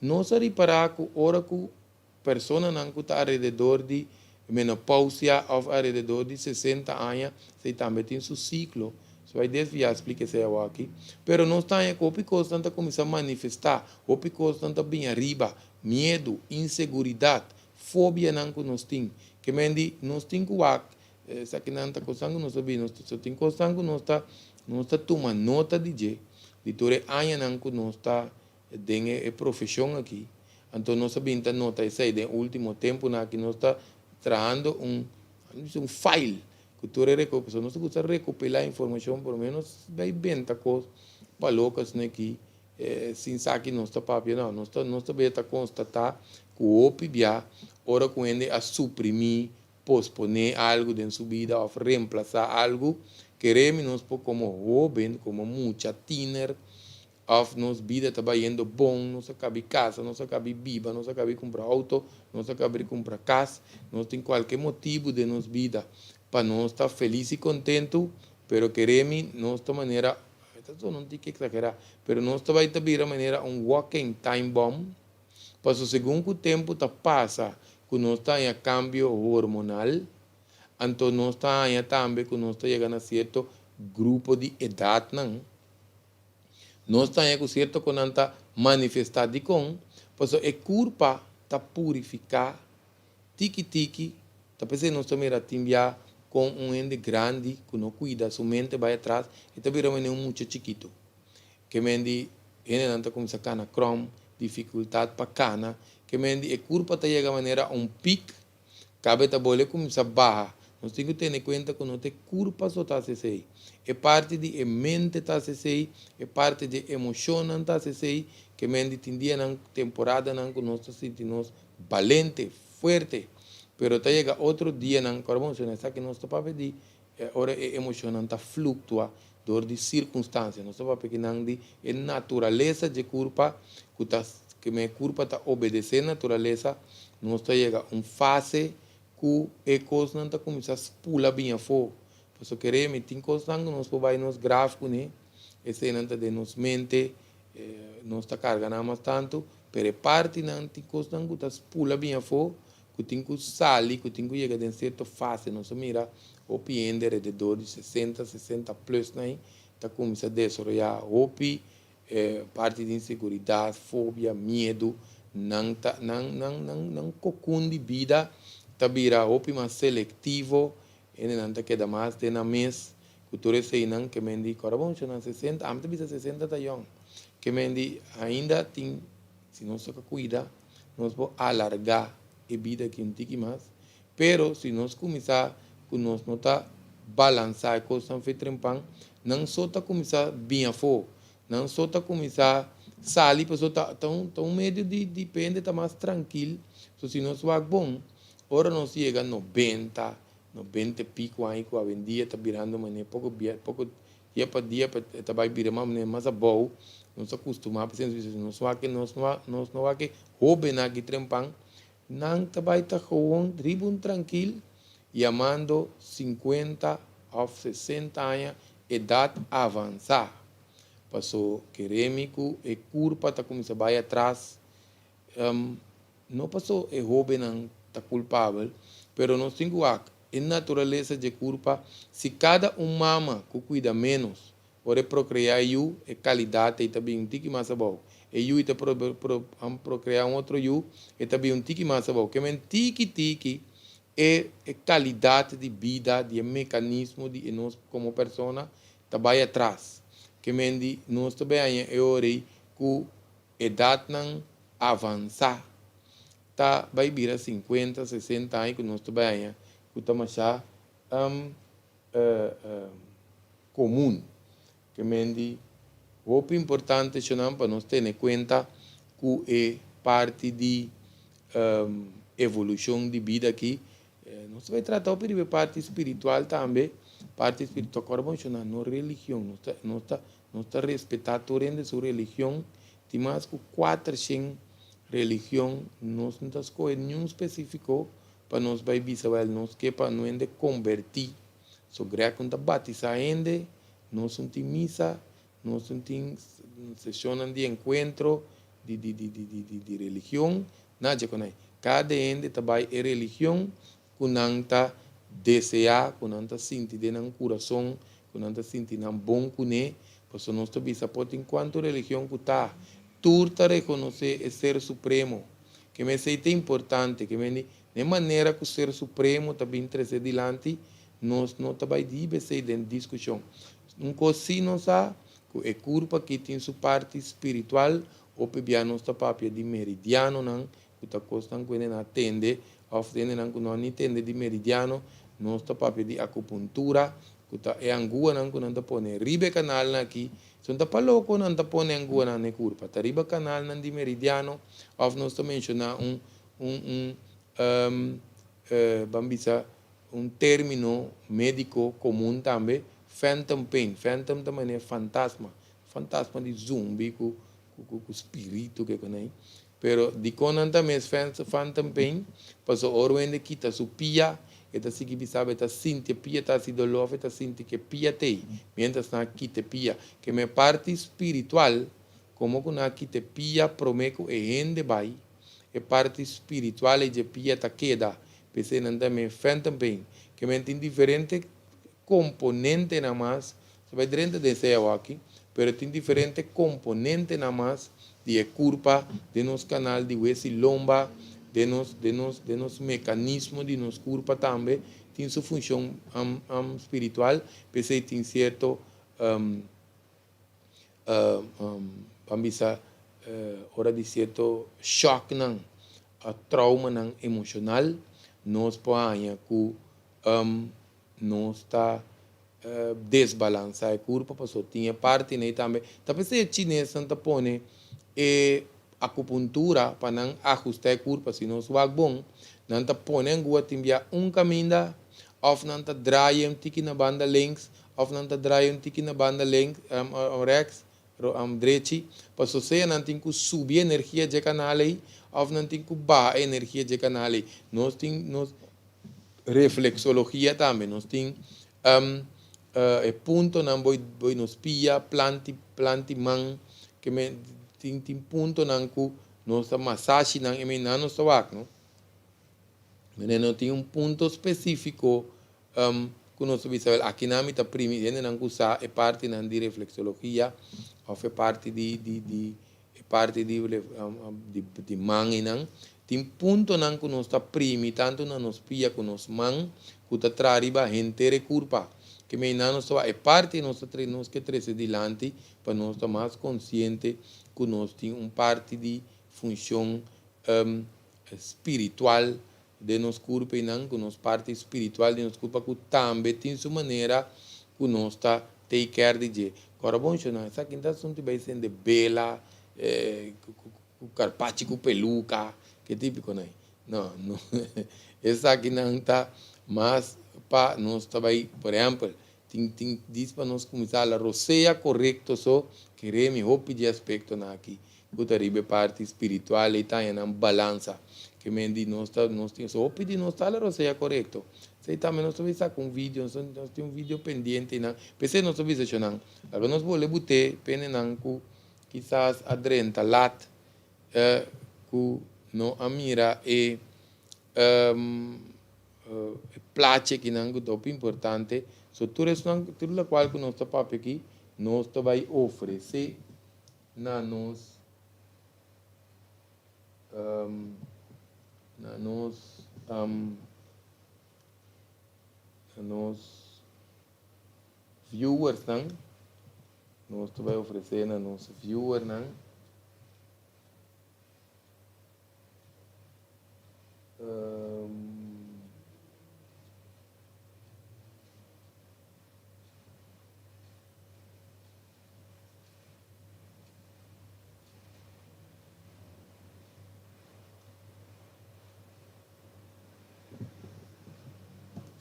Nos a ripará ku ora ku Personanan ku ta alrededor di menopausia òf alrededor di 60 aña, esei tambe tin su siklo. So bai desviá splika esei awaki. Pero nos ta haña ku hopi kosnan ta kuminsá manifestá, hopi kosnan ta bin ariba, miedu, inseguridat, fobianan ku nos tin. Ke men di nos tin ku wak esakinan ta kosnan ku nos ta bini, nos ta tin kosnan ku nos ta tuma nota di dje di tur e añanan ku nos ta Den e profeshon aki. Anto nos a bin ta nota esei den ultimo tempunan aki nos ta trahando un bisa un file ku tur e reko pasobra nos ta gusta rekopilá informashon por lo menos bai benta kos pa loke asina aki sin sa ki nos ta papia no nos ta bira ta konstatá ku hopi bia ora ku hende a suprimí posponé algu den su bida òf remplasá algu kere mi nos por komo hóben komo mucha tiner. Of nos bida ta bayendo bon, nos a kabi kasa, nos a kabi biba, nos a kabi kumpra outo, nos a kabi kumpra kas, nos tin kualke motibu den nos bida pa nos ta felis i kontentu, pero kere mi, nos ta manera, ta sona un tiki eksagerá, pero nos ta bai ta bira manera un walking time bomb, paso segun ku tempu ta pasa ku nos ta haña kambio hormonal, anto nos ta haña tambe ku nos ta yega na sierto grupo di edatnan. Nos ta haña ku sierto ku nan ta manifestá. Dikon? Pasobra e kurpa ta purifiká tiki tiki. Ta p'esei nos ta mira tin bia kon un hende grandi ku no kuida su mente bai atras, e ta bira manera un mucha chikitu. Ke men di hendenan ta kuminsá kana krom, difikultat pa kana. Ke men di e kurpa ta yega manera un pik. Kabe ta bole kuminsá baha. Nos tin ku tene kuenta ku no ta e kurpa so ta hasi esei. E parti di e mente ta hasi esei, e parti di e emoshonnan ta hasi esei, ke men di tin dianan, temporadanan ku nos ta sinti nos balente, fuerte. Pero ta yega otro dianan, ku ora bo menshoná esaki nos ta papia di ora e emoshonnan ta fluktua dor di sirkunstansia. Nos ta papia kinan di e naturalesa dje kurpa ku ta ke men e kurpa ta obedesé naturalesa, nos ta yega un fase ku e kosnan ta kuminsá spula bin afó. Pasobra kere mi tin kosnan ku nos por bai nos graf kuné, eseinan ta den nos mente, nos ta karga nan mas tantu, pero e partinan tin kosnan ku ta spula bin afó ku tin ku sali, ku tin ku yega den sierto fase. Nos a mira hopi hende alrededor di 60, 60 plus nan ei ta kuminsá desaroyá hopi parti di inseguridat, fobia, miedu. Nan ta nan nan nan nan kokun di bida ta bira hopi mas selektivo, hendenan ta keda mas den nan mes ku tur eseinan ke men di kòrda bon nan 60, ami ta bisa 60 ta yòn, ke men di ainda tin. Si nos ta cuida, nos por alarga e bida aki un tiki mas, pero si nos cuminsa cu nos no ta balansa e cosnan fe trempan, nan so ta cuminsa bin afo, nan so ta cuminsa sali pasobra ta ta un medio di di pende ta mas trankil, so si nos wak bon, ora nos yega 90, 90 e pico aña cu awendia ta birando manera poco poco Dia pa dia pa e ta bai bira mas manera mas abou, nos a kustumá pa esei nos wak nos nos no wak e hóbennan aki trempan, nan ta bai ta gewoon riba un trankil yamando 50 òf 60 aña edat avansá. Paso kere mi ku e kurpa ta kuminsá bai atras, no paso e hóbennan ta kulpabel, pero nos tin ku wak E naturalesa dje kurpa, si kada un mama ku kuida ménos, ora e prokreá e yu, e kalidat ei ta bin un tiki mas abou. E yu i ta prokreá un otro yu, e ta bin un tiki mas abou. Ke men tiki tiki e e kalidat di bida, di e mekanismo di e nos komo persona ta bai atras. Ke men di nos ta bai haña e ora ei ku edatnan avansá. Ta bai bira 50, 60 aña ku nos ta bai haña ku ta masha komun. Ke men di hopi importante eshonan pa nos tene kuenta ku e parti di evolushon di bida aki. Nos ta bai trata hopi riba e parti spiritual tambe. Parti spiritual kòrda bon shona no religion nos ta nos ta nos ta respetá tur hende su religion tin mas ku kuatershen religion nos no ta skohe niun spesífiko pa nos bai bisa wèl nos ke pa no hende kombertí so grèk no ta batisá hende nos no tin misa nos no tin seshonnan di enkuentro di di di di di di religion nada dje konai kada hende ta bai e religion ku nan ta deseá, ku nan ta sinti den nan kurason, ku nan ta sinti nan bon kuné, pasobra nos ta bisa por tin kuantu religion ku ta, tur ta rekonosé e Ser Supremo. Ke mesei ta importante, ke mende na e manera ku Ser Supremo ta bin trese dilanti, nos no ta bai di esei den diskushon. Un kos sí nos sa, ku e kurpa aki tin su parti spiritual, hopi bia nos ta papia di meridianonan, ku ta kosnan ku hende nan a tende òf hendenan ku no a ni tende di meridiano, nos ta papia di akupuntura, ku ta e anguanan ku nan ta pone riba e kanalnan aki, so no ta pa loko nan ta pone anguanan na e kurpa, ta riba kanalnan di meridiano òf nos ta menshoná un un un ban bisa un término médiko komun tambe, phantom pain, phantom ta manera fantasma, fantasma di zumbi ku ku spiritu ke konai. Pero dikon nan ta mes phantom pain? Paso ora un hende kita su pia, e ta sigui bisa bo e ta sinti e pia ta hasi doló of e ta sinti ke pia t'ei, mientras nan a kita e pia. Ke me parti spiritual, komo ku nan a kita e pia promé ku e hende bai, e parti spiritual ei dje pia ta keda. P'esei nan ta me phantom pain. Ke men tin diferente komponentenan mas, ta bai drenta den esei awaki, pero tin diferente komponentenan mas di e kurpa, den nos kanal di wes i lomba, den nos den nos den nos mekanismo di nos kurpa tambe tin su funshon spiritual, p'esei tin sierto ban bisa ora di sierto shòknan, traumanan emoshonal, nos por haña ku nos ta desbalansa e kurpa pasobra tin e partinan ei tambe. Ta p'esei e chinesnan ta pone e akupuntura pa nan ahusta e kurpa. Si nos wak bon, nan ta pone angua tin bia un kaminda òf nan ta draai un tiki na banda links òf nan ta draai un tiki na banda links rèks drechi. Pasobra sea nan tin ku subi energia dje kanal ei òf nan tin ku baha energia dje kanal ei. Nos tin nos. Reflexologia tambe nos tin e puntonan boy boy nos pia planti planti man ke men tin tin puntonan ku nos ta masashi nan e men nan nos ta wak no mene no tin un punto spesifiko ku nos ta bisa aki nan mi ta primi hendenan ku sa e partinan di reflexologia of e parti di di di E parti di di man einan tin puntonan ku nos ta primi tantu na nos pia ku nos man ku ta traha riba henter e kurpa. Ke meinan nos ta wak e parti nos ta nos ke trese dilanti pa nos ta mas konsiente ku nos tin un parti di funshon spiritual den nos kurpa einan ku nos parti spiritual di nos kurpa ku tambe tin su manera ku nos ta take care di dje. Kòrda bon shonnan, esaki no ta asuntu di bai sende bela ku karpachi ku peluka, ke tipiko nan ei. No, no, esakinan ta mas pa nos ta bai, por ehèmpel, tin tin dis pa nos kuminsá la rosea korekto so, kere mi hopi di aspektonan aki. Ku ta riba e parti spiritual ei ta haña nan balansa. Ke men di nos ta nos tin so hopi di nos ta la rosea korekto. Esei tambe nos ta bisa saka un video, nos nos tin un video pendiente einan. P'esei nos ta bisa shonnan, laga nos bole but'é pendenan ku kisas a drenta lat ku no a mira e e plachi akinan ku ta hopi importante. So tur esnan tur lokual ku nos ta papia aki nos ta bai ofresé. na nos na nos na nos viewersnan nos ta bai ofrece na nos viewernan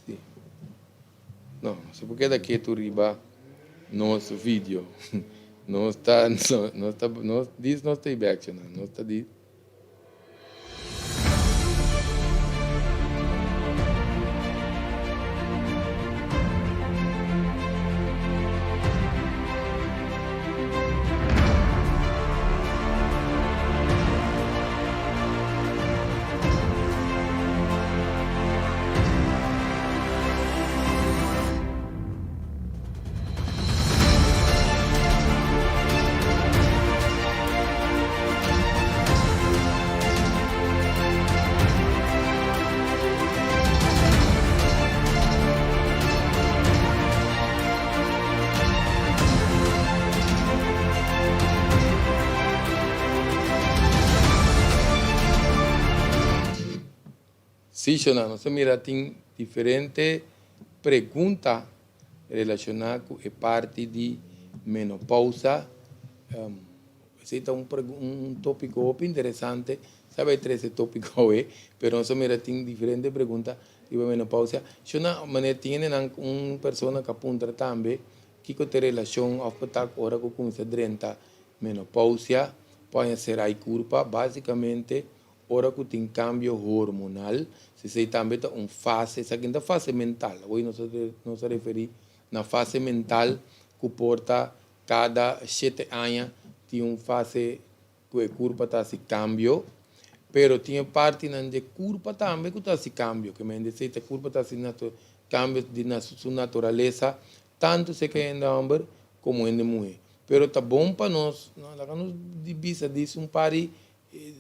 Sí. No. Boso por keda ketu riba nos video. Nos ta, nos ta, nos, dis nos ta bek, shonan. Nos ta di. Sí, Shona, nos a mira tin diferente pregunta relashoná ku e parti di menopousa. Esei ta un un tópiko hopi interesante. Sa bai trese e tópiko awe, pero nos a mira tin diferente pregunta riba menopousa. Shona, manera tin hendenan un persona ku a puntra tambe kiko ta e relashon òf por ta ora ku kuminsá drenta menopousia por haña serai kurpa. Básikamente Ora ku tin kambio hormonal, si esei tambe ta un fase, esaki no ta fase mental, awor nos a nos a referí na fase mental ku por ta kada shete aña tin un fase ku e kurpa ta hasi kambio, pero tin e partinan dje kurpa tambe ku ta hasi kambio, ke men di esei ta kurpa ta hasi kambio di su naturalesa tantu seka hende hòmber komo hende muhé. Pero ta bon pa nos, laga nos di bisa dis un par di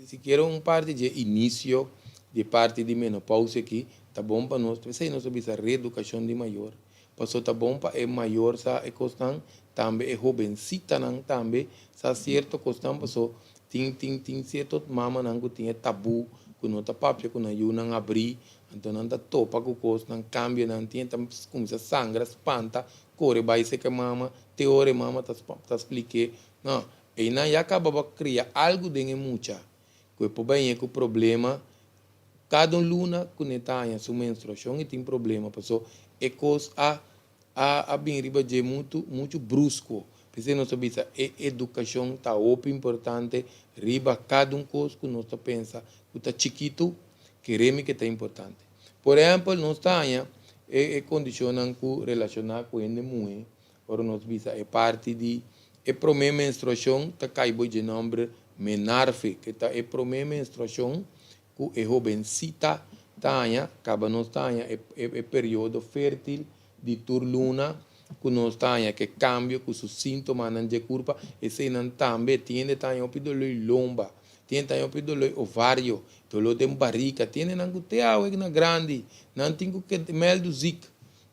Sikiera un parti dje inicio di e parti di menopausia aki ta bon pa nos, p'esei nos ta bisa reeducacion di mayor, pasobra ta bon pa e mayor sa e cosnan, tambe e hobencitanan tambe sa cierto cosnan, pasobra tin tin tin cierto mamanan cu tin e tabu cu no ta papia cu nan yunan abri, anto nan ta topa cu cosnan, cambionan, tin e ta cuminsa sangra, spanta, core bay seca e mama, te ora e mama ta ta splik'e, no, Einan ya kaba bo a kria algu den e mucha ku e por bañ'é ku problema kada un luna ku ne ta haña su menstruashon i tin problema paso e kos a a a bin riba dje mutu muchu brusko. P'esei nos ta bisa e edukashon ta hopi importante riba kada un kos ku nos ta pensa ku ta chikitu kere mi ke ta importante. Por ehèmpel nos ta haña e e kondishonnan ku relashoná ku hende muhé. Ora nos bisa e parti di e promé menstruashon ta kai bo dje nòmber menarfe, ke ta e promé menstruashon ku e hobensita ta haña, kaba nos ta haña e e periodo fértil di tur luna ku nos ta haña ke kambio ku su síntomanan dje kurpa, eseinan tambe tin hende ta haña hopi doló i lomba, tin hende ta haña hopi doló i ovario, doló den barika, tin hendenan ku te awe na grandi nan tin ku ke mèldu zik.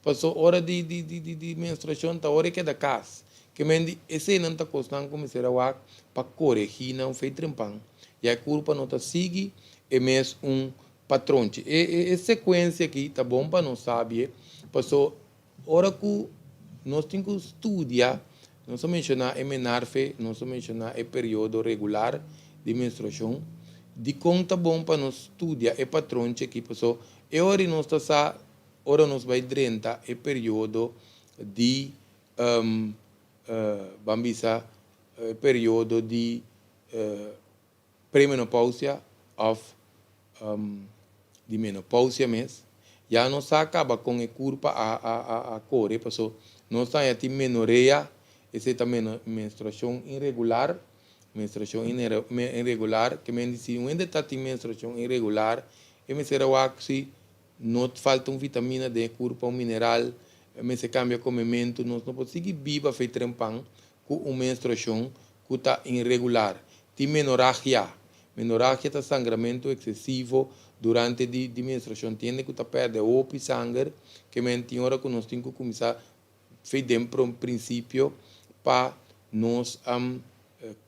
Paso ora di di di di di menstruashon ta ora e keda kas. Ke men di eseinan ta kosnan ku mester a wak pa koregí nan fe trempan. Ya e kurpa no ta sigui e mes un patronchi. E e e sekuensia aki ta bon pa nos sabie, paso ora ku nos tin ku studia, nos a menshoná e menarfe, nos a menshoná e periodo regular di menstruashon, dikon ta bon pa nos studia e patronchi aki? Paso e ora di nos ta sa Ora nos bai drenta e periodo di ban bisa e periodo di premenopausia of di menopausia mes, ya nos sa kaba kon e kurpa a kore paso nos ta haña tin menorea, esei ta menstruashon iregular, menstruashon iregular, ke men di si un hende ta tin menstruashon iregular e mester a wak si No falta un vitamina den e kurpa, un mineral, mester kambia komementu. Nos no por sigui biba fei trempan ku un menstruashon ku ta inregular. Tin menoragia. Menoragia ta sangramentu eksesivo durante di di menstruashon. Tin hende ku ta pèrdè hopi sanger, ke men tin ora ku nos tin ku kuminsá fei den prinsipio pa nos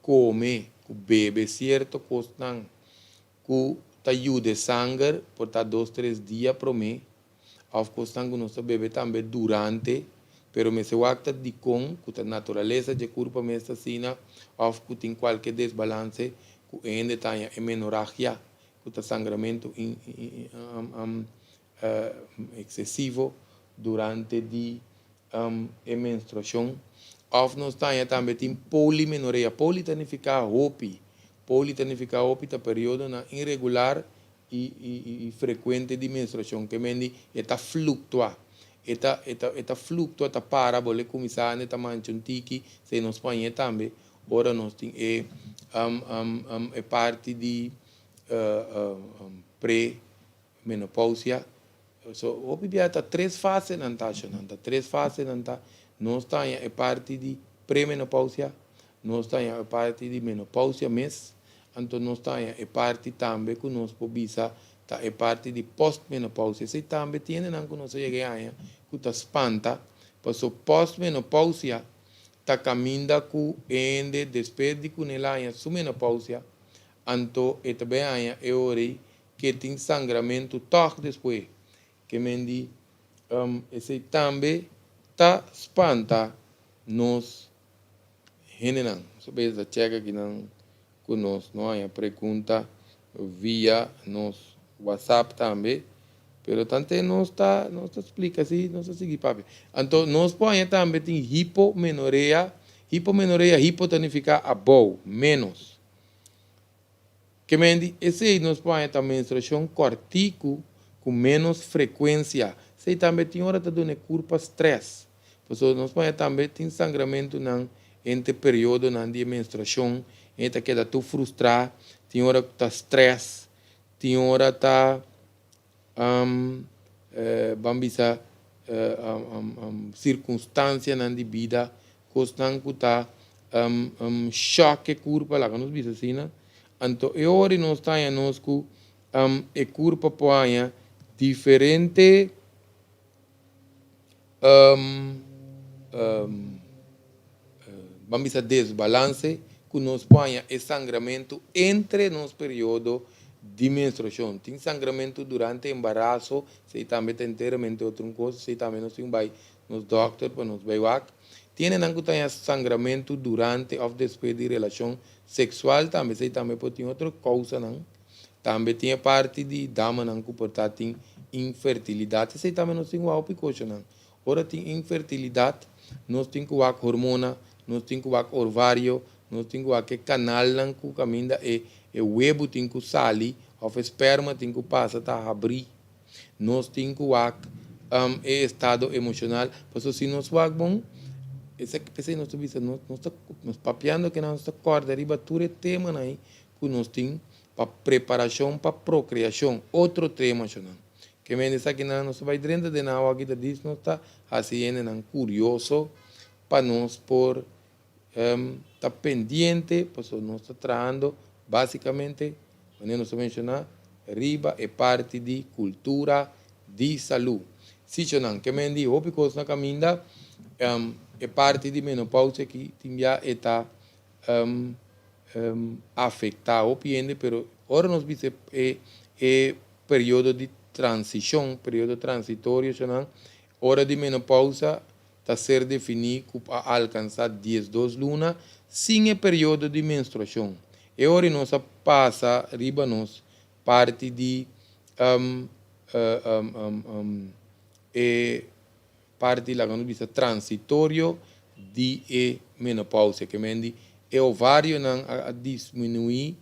kome ku bebe sierto kosnan. Ku ta yuda e sanger por ta dos tres dia promé òf kosnan ku nos ta bebe tambe durante, pero mester wak ta dikon ku ta naturalesa dje kurpa mes ta asina òf ku tin kualke desbalanse ku e hende ta haña e menoragia ku ta sangramentu eksesivo durante di. E menstruashon. Òf nos ta haña tambe tin polimenorea. Poli ta nifiká hopi. Poli ta nifiká hopi ta periodonan iregular i frekuente di menstruashon. Ke men di e ta fluktua. E ta e ta e ta fluktua, ta para, bo le kuminsá anda e ta mancha un tiki. Esei nos por hañ'é tambe ora nos tin e e parti di pre menopausia. So hopi bia ta tres fasenan ta ashonan ta tres fasenan ta nos ta haña e parti di premenopausia, nos ta haña e parti di menopausia mes, anto nos ta haña e parti tambe ku nos por bisa ta e parti di postmenopausia. Esei tambe tin hendenan ku nos a yega e haña ku ta spanta paso postmenopausia ta kaminda ku e hende despues di ku el a haña su menopausia anto e ta bai haña e ora ei ke tin sangramentu tòg despues. Ke men di, Esei tambe ta spanta nos hendenan. Nos a bes ta chèk akinan ku nos no haña pregunta via nos WhatsApp tambe, pero tante nos ta nos ta splika si nos ta sigui papia. Anto nos por haña tambe tin hipomenorea. Hipomenorea, hipo ta nifiká abou, ménos. Ke men di esei nos por haña ta menstruashon kòrtiku ku ménos frekuensia. Esei tambe tin ora ta duna e kurpa strès. Pasobra nos por haña tambe tin sangramentunan entre periodonan di e menstruashon, e ta keda tur frustrá, tin ora ku ta strès, tin ora ta ban bisa sirkunstansianan di bida, kosnan ku ta shòk e kurpa, laga nos bisa asina. Anto e ora di nos ta haña nos ku e kurpa por haña diferente ban bisa desbalanse ku nos por haña e sangramentu entre nos periodo di menstruashon. Tin sangramentu durante embaraso, esei tambe ta enteramente otro un kos, esei tambe nos tin bai nos dòkter pa nos bai wak. Tin hendenan ku ta haña sangramentu durante òf despues di relashon seksual tambe, esei tambe por tin otro kousanan. Tambe tin e parti di damanan ku por ta tin infertilidat. Esei tambe nos tin ku wak hopi koshonan. Ora tin infertilidat, nos tin ku wak hormona, nos tin ku wak orvario, nos tin ku wak e kanalnan ku kaminda e e webu tin ku sali òf e sperma tin ku pasa ta habrí. Nos tin ku wak e estado emoshonal. Pasobra si nos wak bon, esaki p'esei nos ta bisa nos nos ta nos papiando kinan nos ta kòrda riba tur e temanan ei ku nos tin pa preparashon pa prokreashon, otro tema shonan. Ke men esakinan nos ta bai drenta den awa aki ta dis nos ta hasi hendenan kurioso pa nos por ta pendiente pasobra nos ta trahando basikamente manera nos a menshoná riba e parti di kultura di salú. Si shonan, ke men di hopi kos na kaminda e parti di menopausia aki tin bia e ta afektá hopi hende, pero ora nos bisa e e periodo di transishon, periodo transitorio esnan, ora di menopausa ta ser definí ku a alkansá 12 luna sin e periodo di menstruashon. E ora nos a pasa riba nos parti di e parti laga nos bisa transitorio di e menopausia, ke men di e ovarionan a disminuí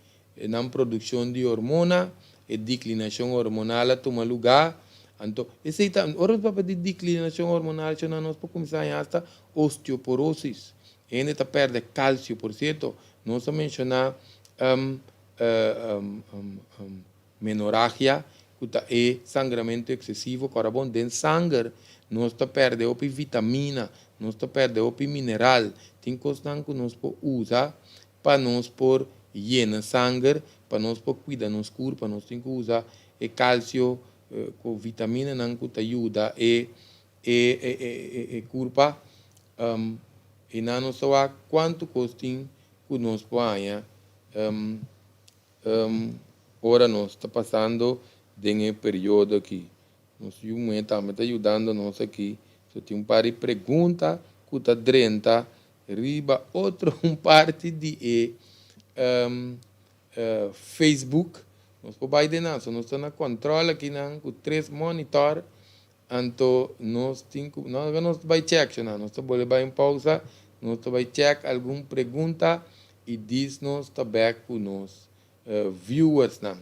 nan produkshon di hormona, e diklinashon hormonal a tuma lugá, anto esei ta ora nos papia di diklinashon hormonal shona nos por kuminsá haña asta osteoporosis, hende ta pèrdè kalsio, por sierto nos a menshoná Menoragia, ku ta e sangramentu eksesivo, kòrda bon, den sanger nos ta pèrdè hopi vitamina, nos ta pèrdè hopi mineral. Tin kosnan ku nos por usa pa nos por yena sanger, pa nos por kuida nos kurpa. Nos tin ku usa e kalsio ku vitaminanan ku ta yuda e e kurpa. I nan nos ta wak kuantu kos tin ku nos por haña. Ora nos ta pasando den e periodo aki. Nos yu muhé tambe ta yudando nos aki. So tin un par di pregunta ku ta drenta riba otro un parti di e Facebook. Nos por bai den nan. So nos ta na kòntròl akinan ku tres monitor. Anto nos tin ku, no nos ta bai check shona, nos ta bolbe bai un pausa, nos ta bai check algun pregunta i dis nos ta bek ku nos viewersnan.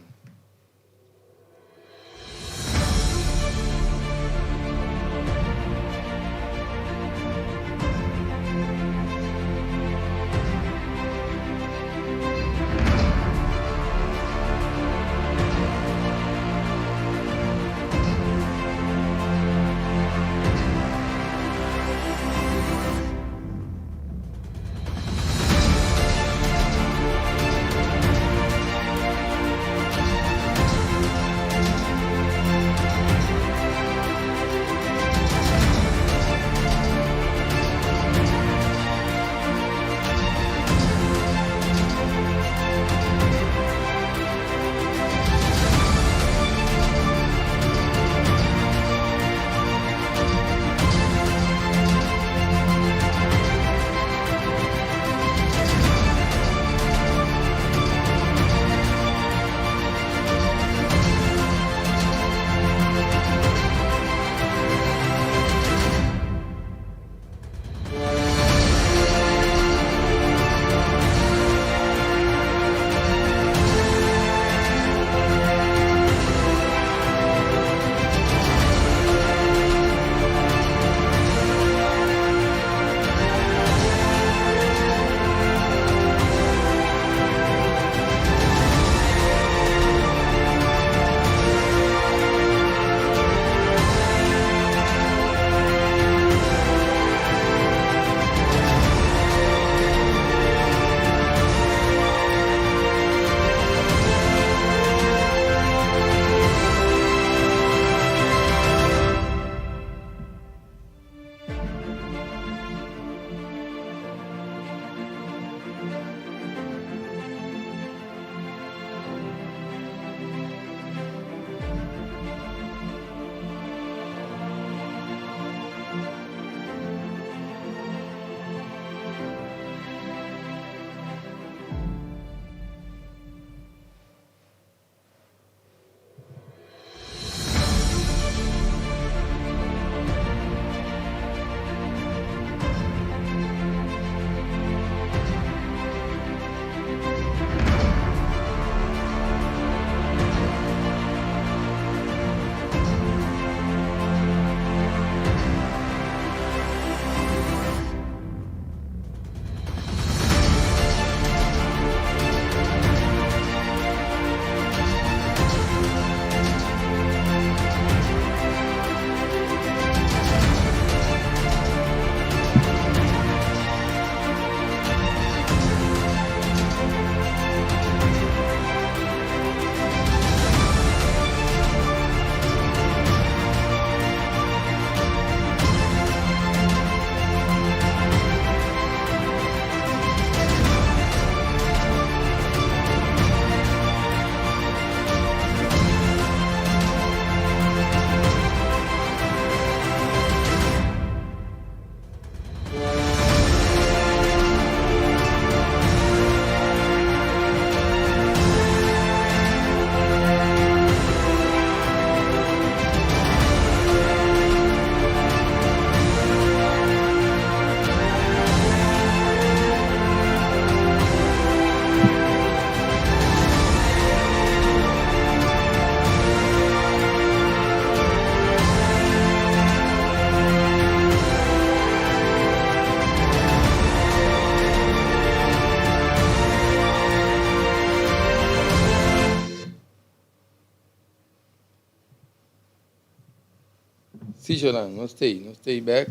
Sí, Jolan, nos t'ei, nos t'ei bek,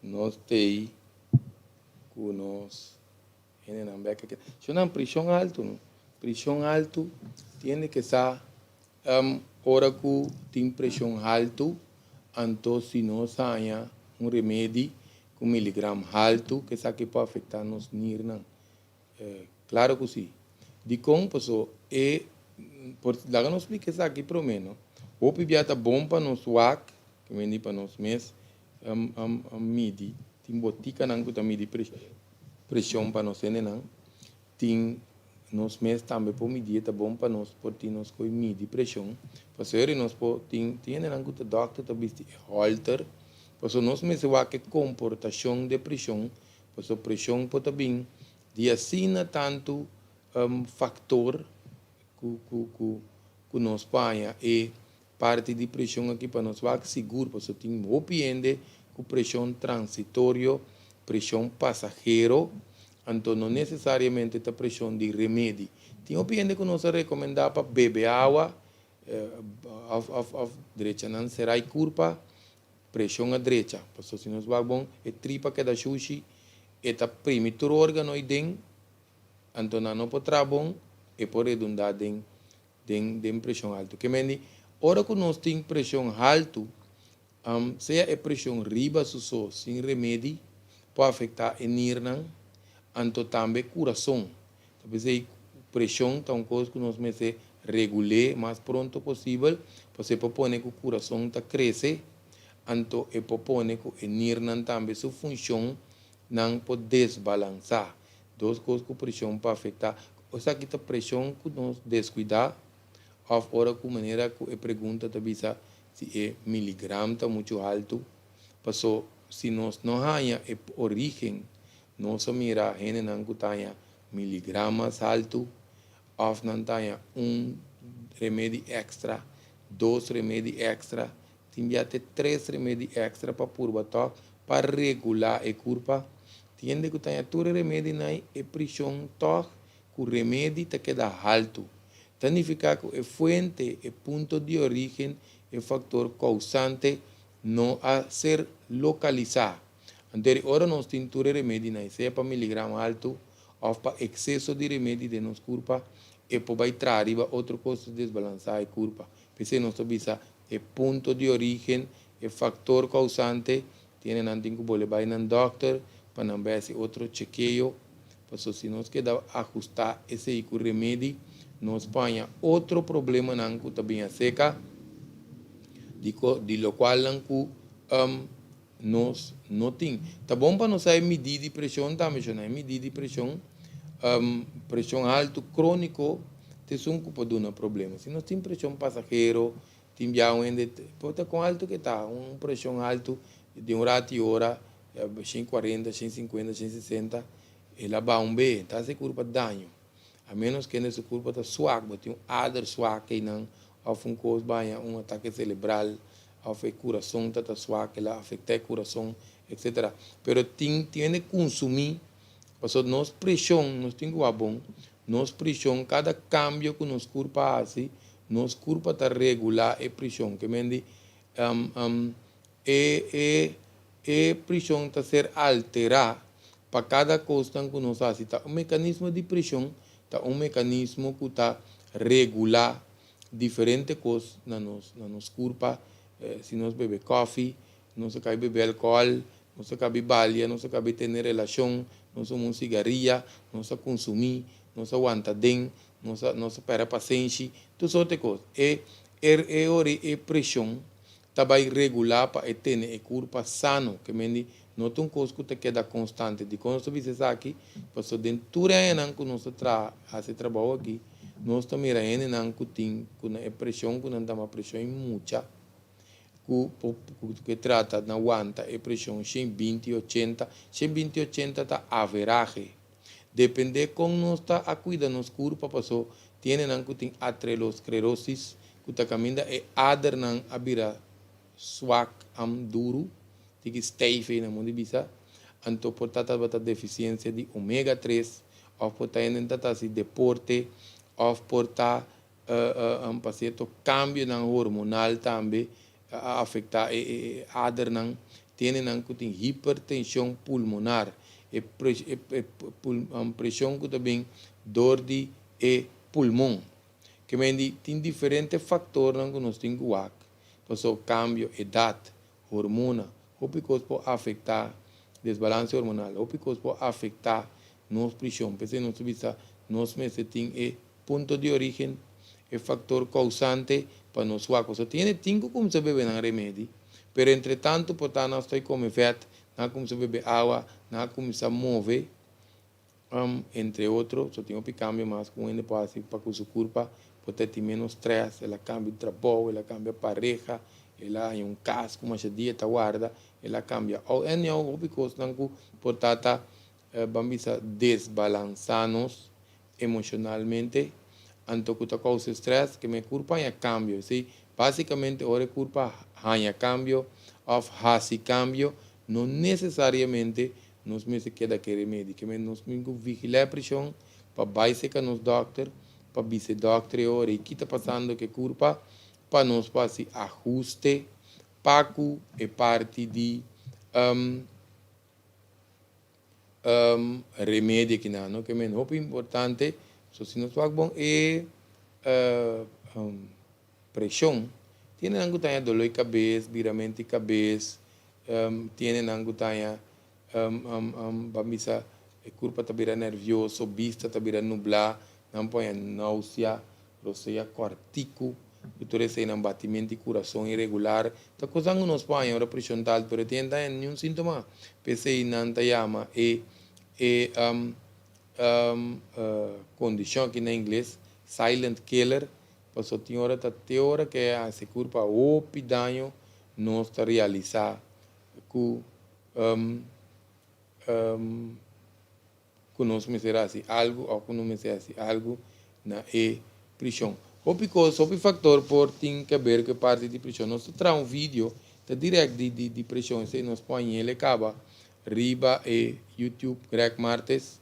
nos t'ei ku nos hendenan bek aki. Jolan, prishon altu, no? Prishon altu tiene ke sa ora ku tin preshon haltu, anto si nos haña un remedi ku miligram haltu, ke esaki por afektá nos nirnan. Claro cu si. Dicon? Paso e por laga nos splica esaki prome no. Hopi bia ta bon pa nos wak, ke men di pa nos mes midi. Tin botikanan cu ta midi presion pa nos hendenan. Tin. Nos mes tambe por midi, ta bon pa nos por tin nos koi midi preshon. Pasobra nos por tin hendenan ku ta dòkter ta bisti e holter. Pasobra nos mester wak e komportashon di preshon, pasobra preshon por ta bin di asina tantu faktor ku nos por haña e parti di preshon aki pa nos wak sigur, pasobra tin hopi hende ku preshon transitorio, preshon pasahero, anto no nesesariamente ta preshon di remedi. Tin hopi hende ku nos a rekomendá pa bebe awa òf drecha nan serai kurpa, preshon a drecha, pasobra si nos wak bon e tripa keda shushi, e ta primi tur órgano ei den, anto nan no por traha bon, e por redundá den preshon haltu. Ke men di, ora ku nos tin preshon haltu, sea e preshon riba su so, sin remedi, por afektá e nirnan, anto tambe kurason. Ta p'esei preshon ta un kos ku nos mester regul'é mas pronto posibel, pasobra e por pone ku kurason ta krese, anto e por pone ku e nirnan tambe su funshon nan por desbalansá. Dos kos ku preshon por afektá. Esaki ta preshon ku nos deskuidá òf ora ku manera ku e pregunta ta bisa si e miligram ta muchu haltu. Paso si nos no haña e orígen, nos a mira hendenan ku ta haña miligram mas haltu òf nan ta haña un remedi èkstra, dos remedi èkstra, tin bia te tres remedi èkstra pa purba tòg pa regulá e kurpa. Tin hende ku ta haña tur e remedinan ei, e preshon tòg ku remedi ta keda haltu. Ta nifiká ku e fuente, e punto di orígen, e faktor kousante no a ser lokalisá. Anto eri ora nos tin tur e remedinan ei, sea pa miligram haltu òf pa ekseso di remedi den nos kurpa, e por bai traha riba otro kos ta desbalansá e kurpa. P'esei nos ta bisa e punto di orígen, e faktor kousante, tiene nan tin ku bolbe bai nan dòkter pa nan bai hasi otro chekeo. Pasobra si nos keda ahustá esei ku remedi, nos por haña otro problemanan ku ta bin aserka di di lokualnan ku nos no tin. Ta bon pa nos sa e midí di preshon tambe, shona. E midí di preshon, preshon haltu króniko ta esun ku por duna problema. Si nos tin preshon pasahero, tin bia un hende por ta kon haltu ke ta, un preshon haltu di un ratu i ora, 140, 150, 160, el a baha un be, ta hasi kurpa daño. A menos kende su kurpa ta swak, bo tin un ader swak einan òf un kos baña un atake selebral òf e kurason ta ta swak, el a afektá e kurason, etsetera. Pero tin hende kunsumí, pasobra nos preshon, nos tin ku wak bon, nos preshon kada kambio ku nos kurpa hasi, nos kurpa ta regulá e preshon. Ke men di e preshon ta ser alterá pa kada kosnan ku nos hasi. Ta un mekanismo di preshon, ta un mekanismo ku ta regulá diferente kos na nos kurpa. Si nos bebe kòfi, nos a kai bebe alkohòl, nos a kabi balia, nos a kabi tene relashon, nos a huma un sigaria, nos a kunsumí, nos a wanta den, nos a pèrdè pasenshi, tur sorto di kos. E ora e preshon ta bai regulá pa e tene e kurpa sano, ke men di no ta un kos ku ta keda konstante. Dikon nos ta bisa esaki? Pasobra den tur e añanan ku nos ta traha, hasi e trabou aki, nos ta mira hendenan ku tin ku nan e preshon ku nan ta yama preshon i mucha, ku ke trata na wanta e preshon 120/80. 120/80 ta averahe. Dependé kon nos ta a kuida nos kurpa, paso tin hendenan ku tin aterosclerosis, ku ta kaminda e adernan a bira swak am duru, tiki stijf ei na mundu bisa, anto por ta tabata defisiensia di omega 3, òf por ta hende ta hasi deporte, òf por ta pa sierto kambionan hormonal tambe a afektá e adernan. Tin hendenan ku tin hipertenshon pulmonar, e preshon ku ta bin dor di e pulmon. Ke men di tin diferente faktornan ku nos tin ku wak, pasobra kambio, edat, hormona, hopi kos por afektá desbalanse hormonal, hopi kos por afektá nos preshon. P'esei nos ta bisa nos mester tin e punto di orígen, e faktor kousante pa nos wak. Pasobra tin hende tin ku kuminsá bebe nan remedi, pero entre tantu por ta nan stoi kome vèt, nan a kuminsá bebe awa, nan a kuminsá move. Entre otro, so tin hopi cambio mas cu un hende por haci pa cu su curpa por ta tin menos stress, el a cambia di trabou, el a cambia pareha, el a haña un cas cu masha dia ta warda, el a cambia au. Anyhow, hopi cosnan cu por ta ta, ban bisa, desbalansa nos emocionalmente, anto cu ta causa stress, ke men curpa haña cambio. Esey, basicamente ora e curpa haña cambio of haci cambio, no necesariamente Nos mester keda ke remedi. Ke men nos tin ku vigilá e preshon pa bai seka nos dòkter, pa bisa e dòkter e ora i ki ta pasando ku e kurpa, pa nos por hasi ahuste pa ku e parti di remedi akinan, no? Ke men hopi importante, so si nos wak bon e Preshon. Tiene nan ku ta haña doló di kabes, biramentu di kabes, tiene nan ku ta haña ban bisa e kurpa ta bira nervioso, bista ta bira nublá, nan por haña nausea, rosea kòrtiku, ku tur eseinan batimentu di kurason iregular. Ta kosnan ku nos por haña ora preshon ta altu, pero tin ta haña niun síntoma. P'esei nan ta yama e e kondishon aki na ingles silent killer. Paso tin ora ta te ora ke a hasi kurpa hopi daño nos ta realisa ku ku nos mester hasi algu of ku no mester hasi algu na e prishon. Hopi kos, hopi faktor por tin ke ber ku e parti di prishon. Nos ta traha un video ta dirèkt di di di prishon esei nos por hañ'el e kaba riba e YouTube Greg Martes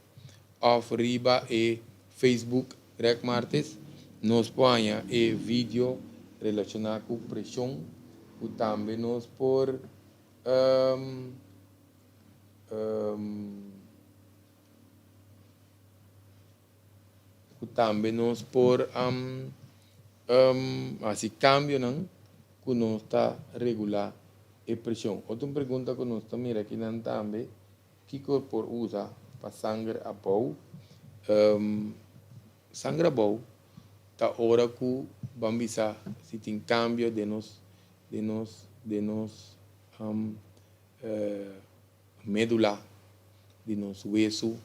of riba e Facebook Greg Martes, nos por haña e video relashoná ku preshon ku tambe nos por ku tambe nos por hasi kambionan ku nos ta regulá e preshon. Otro pregunta ku nos ta mira akinan tambe. Kiko por usa pa sanger abou? Sanger abou ta ora ku ban bisa si tin kambio den nos den nos den nos medula di nos wesu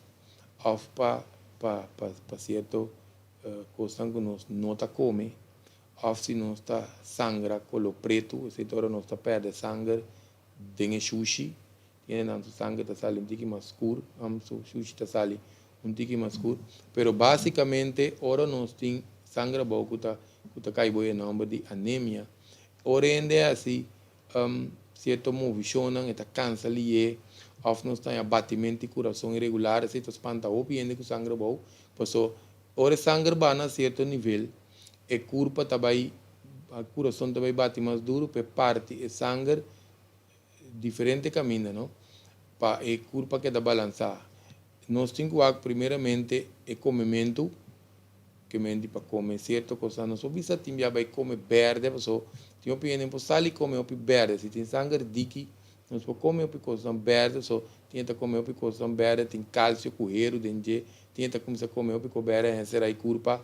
òf pa pa pa sierto kosnan ku nos no ta kome òf si nos ta sangra kolo pretu esei ta ora nos ta pèrdè sanger den e shushi. Tiene nan su sanger ta sali un tiki mas skur, su shushi ta sali un tiki mas skur. Pero basicamente ora nos tin sanger abou ku ta ku ta kai bo e nomber di anemia, ora hende hasi sierto movishonnan e ta kansa lié òf nos ta haña batimento di kurason iregular, esei ta spanta hopi hende ku sanger abou, paso ora e sanger baha na sierto nivel e kurpa ta bai kurason ta bai bati mas duru pa e parti e sanger diferente caminda no pa e curpa keda balansa. Nos tin cu wak primeramente e comemento ke men di pa come cierto cosnan. Nos por bisa tin bia bay come berde paso tin hopi hende por sali come hopi berde. Si tin sanger diki nos por come hopi cosnan berde so tin e ta come hopi cosnan berde tin calcio cu heru den dje tin e ta cuminsa come hopi cos berde hende sera e curpa.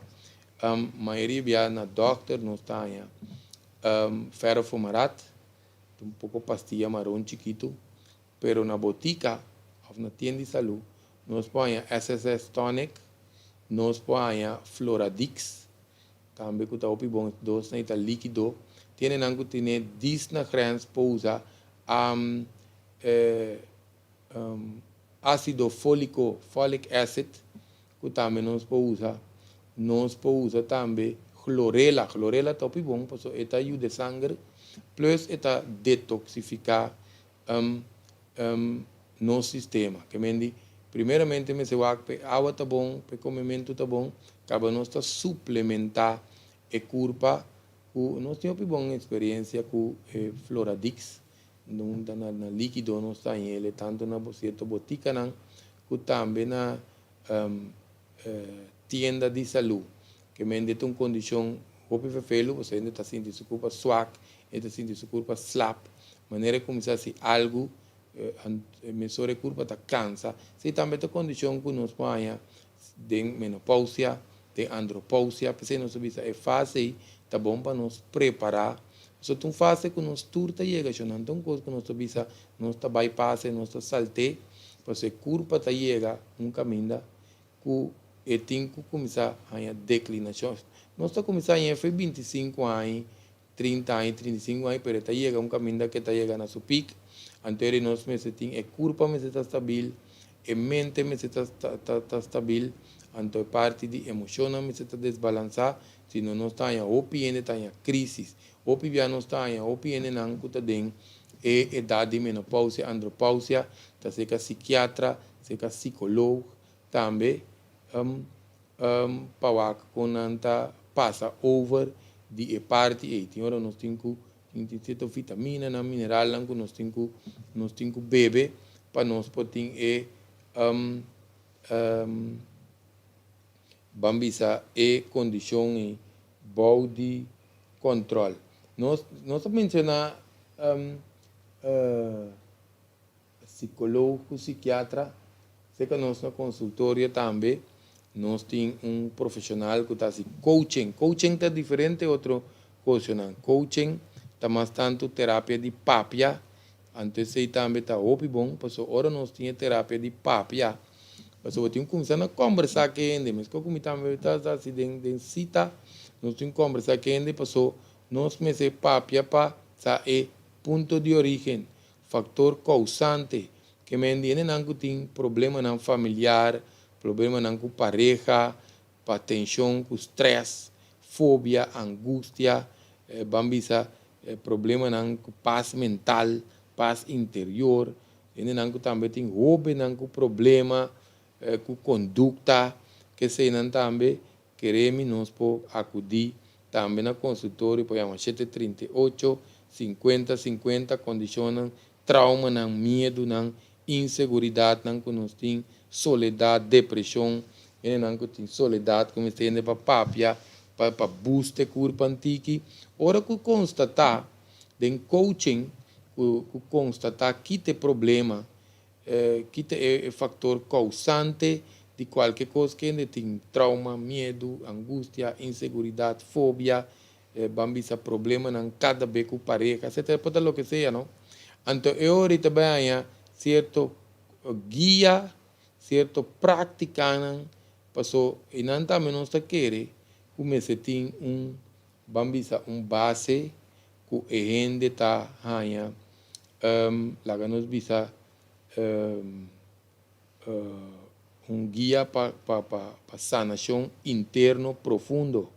Mayoria bia na dokter nos ta haña ferrofumarat. Ta un poko pastilla maron chikitu, pero na botika of na tienda di salú nos por haña SSS Tonic, nos por haña Floradix, tambe ku ta hopi bon, dos nan ta likido. Tiene nan ku tene dis na grens por usa ácido fólico, folic acid, ku tambe nos por usa. Nos por usa tambe chlorela. Chlorela ta hopi bon pasobra e ta yuda e sanger plus e ta detoxifica nos sistema. Ke men di primeramente mester wak pa e awa ta bon, pa e komementu ta bon, kaba nos ta suplementa e kurpa ku nos tin hopi bon eksperensia ku e Floradix. Na likido nos ta haña el tantu na sierto botikanan ku tambe na tienda di salú. Ke men di ta un kondishon hopi fefelu pasobra hende ta sinti su kurpa swak, hende ta sinti su kurpa slap. Manera e kuminsá hasi algu, mesora e kurpa ta kansa. Esei tambe ta kondishon ku nos por haña den menopousia, den andropousia. P'esei nos ta bisa e fase ei ta bon pa nos prepará. Pasobra ta un fase ku nos tur ta yega shon. Nan ta un kos ku nos ta bisa nos ta bai pasa i nos ta salt'é. Pasobra e kurpa ta yega un kaminda. Ku e tin ku kuminsá haña deklinashon. Nos ta kuminsá haña efe 25 aña, 30 aña, 35 aña, pero e ta yega un kaminda ku e ta yega na su pik. Anto eri nos mester tin e kurpa mester ta stabil, e mente mester ta stabil, anto e parti di emoshonnan mester ta desbalansá, sino nos ta haña hopi hende ta haña krísis. Hopi bia nos ta haña hopi hendenan ku ta den e edat di menopousia, andropousia, ta serka sikiatra, serka sikolog tambe pa wak kon nan ta pasa over di e parti ei. Tin ora nos tin ku tin sierto vitaminanan, mineralnan ku nos tin ku bebe pa nos por tin e, ban bisa, e kondishon ei bou di kòntròl. Nos a menshoná sikólogo, sikiatra, serka nos na konsultorio tambe nos tin un profeshonal ku ta hasi coaching. Coaching ta diferente otro kosnan. Coaching ta mas tantu terapia di papia, anto esei tambe ta hopi bon, pasobra ora nos tin e terapia di papia, pasobra bo tin ku kuminsá na kombersá ku hende, meskos ku mi tambe ta hasi den sita, nos tin ku kombersá ku hende pasobra nos mester papia pa sa e punto di orígen, faktor kousante, ke men di hendenan ku tin problemanan familiar, problemanan ku pareha, pa tenshon ku strès, fobia, angustia, ban bisa problemanan ku pas mental, pas interior, hendenan ku tambe tin hóbennan ku problema ku kondukta, keseinan tambe keremi nos por akudí tambe na konsultorio por yama 738 50 50. Kondishonnan, traumanan, miedunan, inseguridatnan ku nos tin, soledat, depreshon, hendenan ku tin soledat ku mester hende pa papia, pa boost e kurpa antiki. Ora ku konstatá den coaching ku konstatá kita e problema, kita e faktor kousante di kualke kos ku hende tin trauma, miedu, angustia, inseguridat, fobia, ban bisa problemanan kada be ku pareha, etcetera, por ta loke sea, no? Anto e ora ta bai haña sierto guia, sierto práktikanan, paso einan tambe nos ta kere ku mester tin un, ban bisa, un base ku e hende ta haña, laga nos bisa, un guia pa sanashon interno profundo.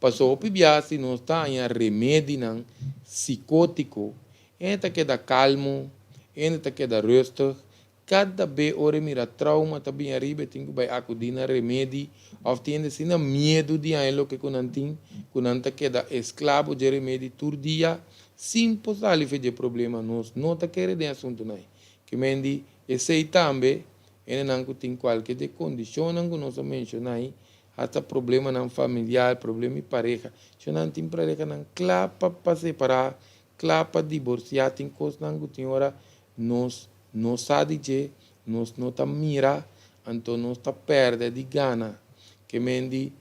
Paso hopi bia si nos ta haña remedinan psikótiko, hende ta keda kalmo, hende ta keda rustig, kada be ora e mira trauma ta bin ariba e tin ku bai akudí na remedi òf tin hende asina miedu di haña loke ku nan tin ku nan ta keda esklabo dje remedi tur dia sin por sali for dje problema. Nos no ta kere den asuntunan ei. Ke men di esei tambe hendenan ku tin kualke dje kondishonnan ku nos a menshoná ei, hasta problemanan familiar, problema di pareha. Si nan tin parehanan kla pa separá, kla pa diborsiá, tin kosnan ku tin ora nos no sa di dje, nos no ta mira, anto nos ta pèrdè di gana. Ke men di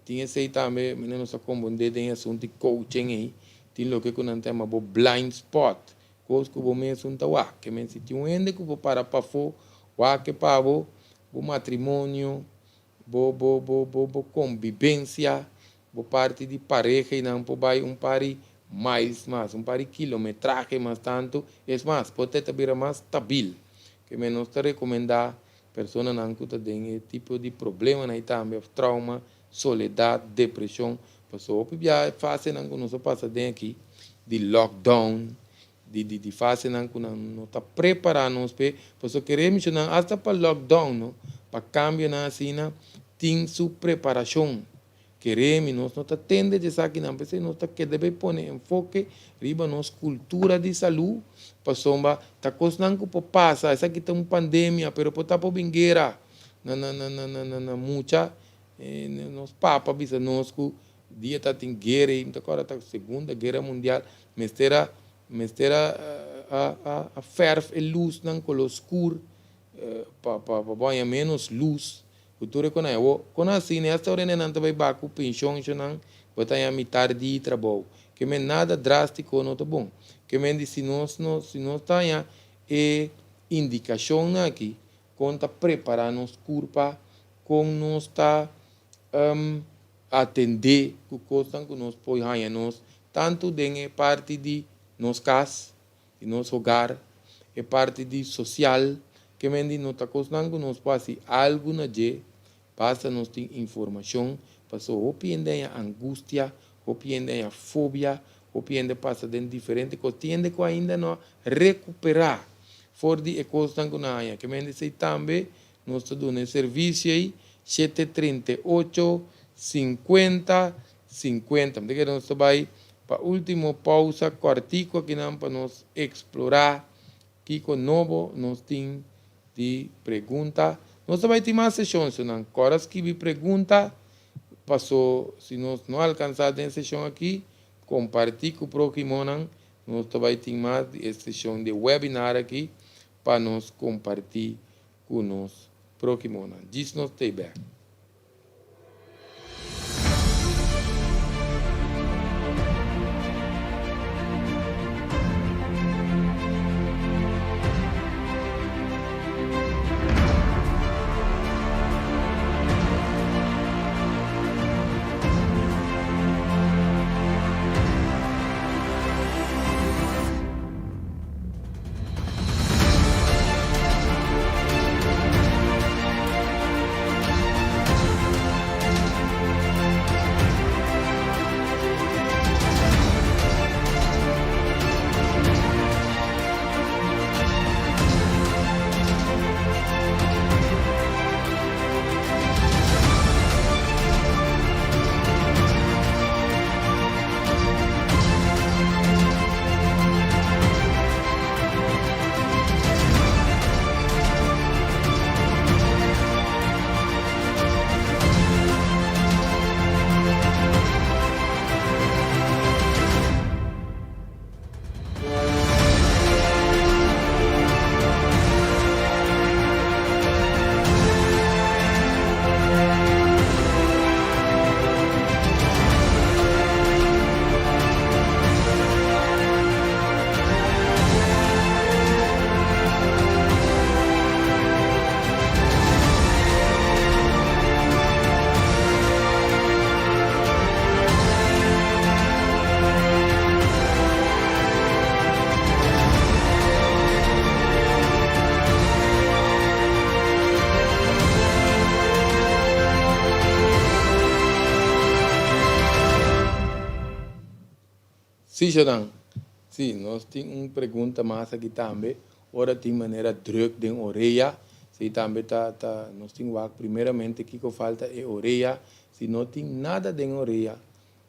tin esei tambe, manera nos a komprondé den e asuntu di coaching ei, tin loke ku nan ta yama bo blind spot, kos ku bo mesun ta wak. Ke men si tin un hende ku por para pafó wak e pa bo, bo matrimonio, bo konbibensia, bo parti di pareha einan por bai un par di miles mas, un par di kilometrahe mas tantu, es mas, por ta bira mas stabil. Ke men nos ta rekomendá personanan ku ta den e tipo di problemanan ei tambe, òf trauma, soledat, depreshon, pasobra hopi bia e fasenan ku nos a pasa den aki, di lockdown, di fasenan ku nan no ta prepará nos p'e, pasobra kere menshoná asta pa lockdown, no, pa kambionan asina tin su preparashon. Keremi nos no ta tende di esakinan, p'esei nos ta keda bay pone enfoke riba nos kultura di salú, pasobra ta kosnan ku por pasa, esaki ta un pandemia, pero por ta por bin guera na mucha. Nos papa bisa nos ku dia ta tin guera, i mi ta kòrda ta Segunda Guera Mundial, mester a fèrf e lusnan koló skur pa bo haña ménos lus. Ku tur e konai. Awor, kon asina esta ora nan ta bai bak ku penshon nan, bo ta haña mitar di trabou. Ke men nada drástiko no ta bon. Ke men di si nos ta haña e indikashon aki, kon ta prepará nos kurpa. Kon nos ta atendé ku kosnan ku nos por haña nos tantu den e parti di nos kas, di nos hogar, e parti di sosial, ke men di no ta kosnan ku nos por hasi algu na dje, basta nos tin informashon, paso hopi hende haña angustia, hopi hende haña fobia, hopi hende pasa den diferente kos, tin hende ku ainda no a rekuperá for di e kosnan ku nan haña, ke men di esei tambe Nos ta duna e servisio ei shete 38 50 50. Mi ta kere nos ta bai pa ultimo pausa kòrtiku akinan pa nos eksplorá kiko nobo nos tin di pregunta. Nos ta bai tin mas seshon su nan. Kòrda skibi pregunta paso si nos no alkansá den seshon aki kompartí ku próhimonan. Nos ta bai tin mas di e seshon di webinar aki pa nos kompartí ku nos próhimonan. Djis nos t'ei bèk. Sí, Shadan. Sí, nos tin un pregunta mas aki tambe. Ora tin manera druk den orea, si tambe ta ta nos tin wak primeramente kiko falta e orea. Si no tin nada den orea,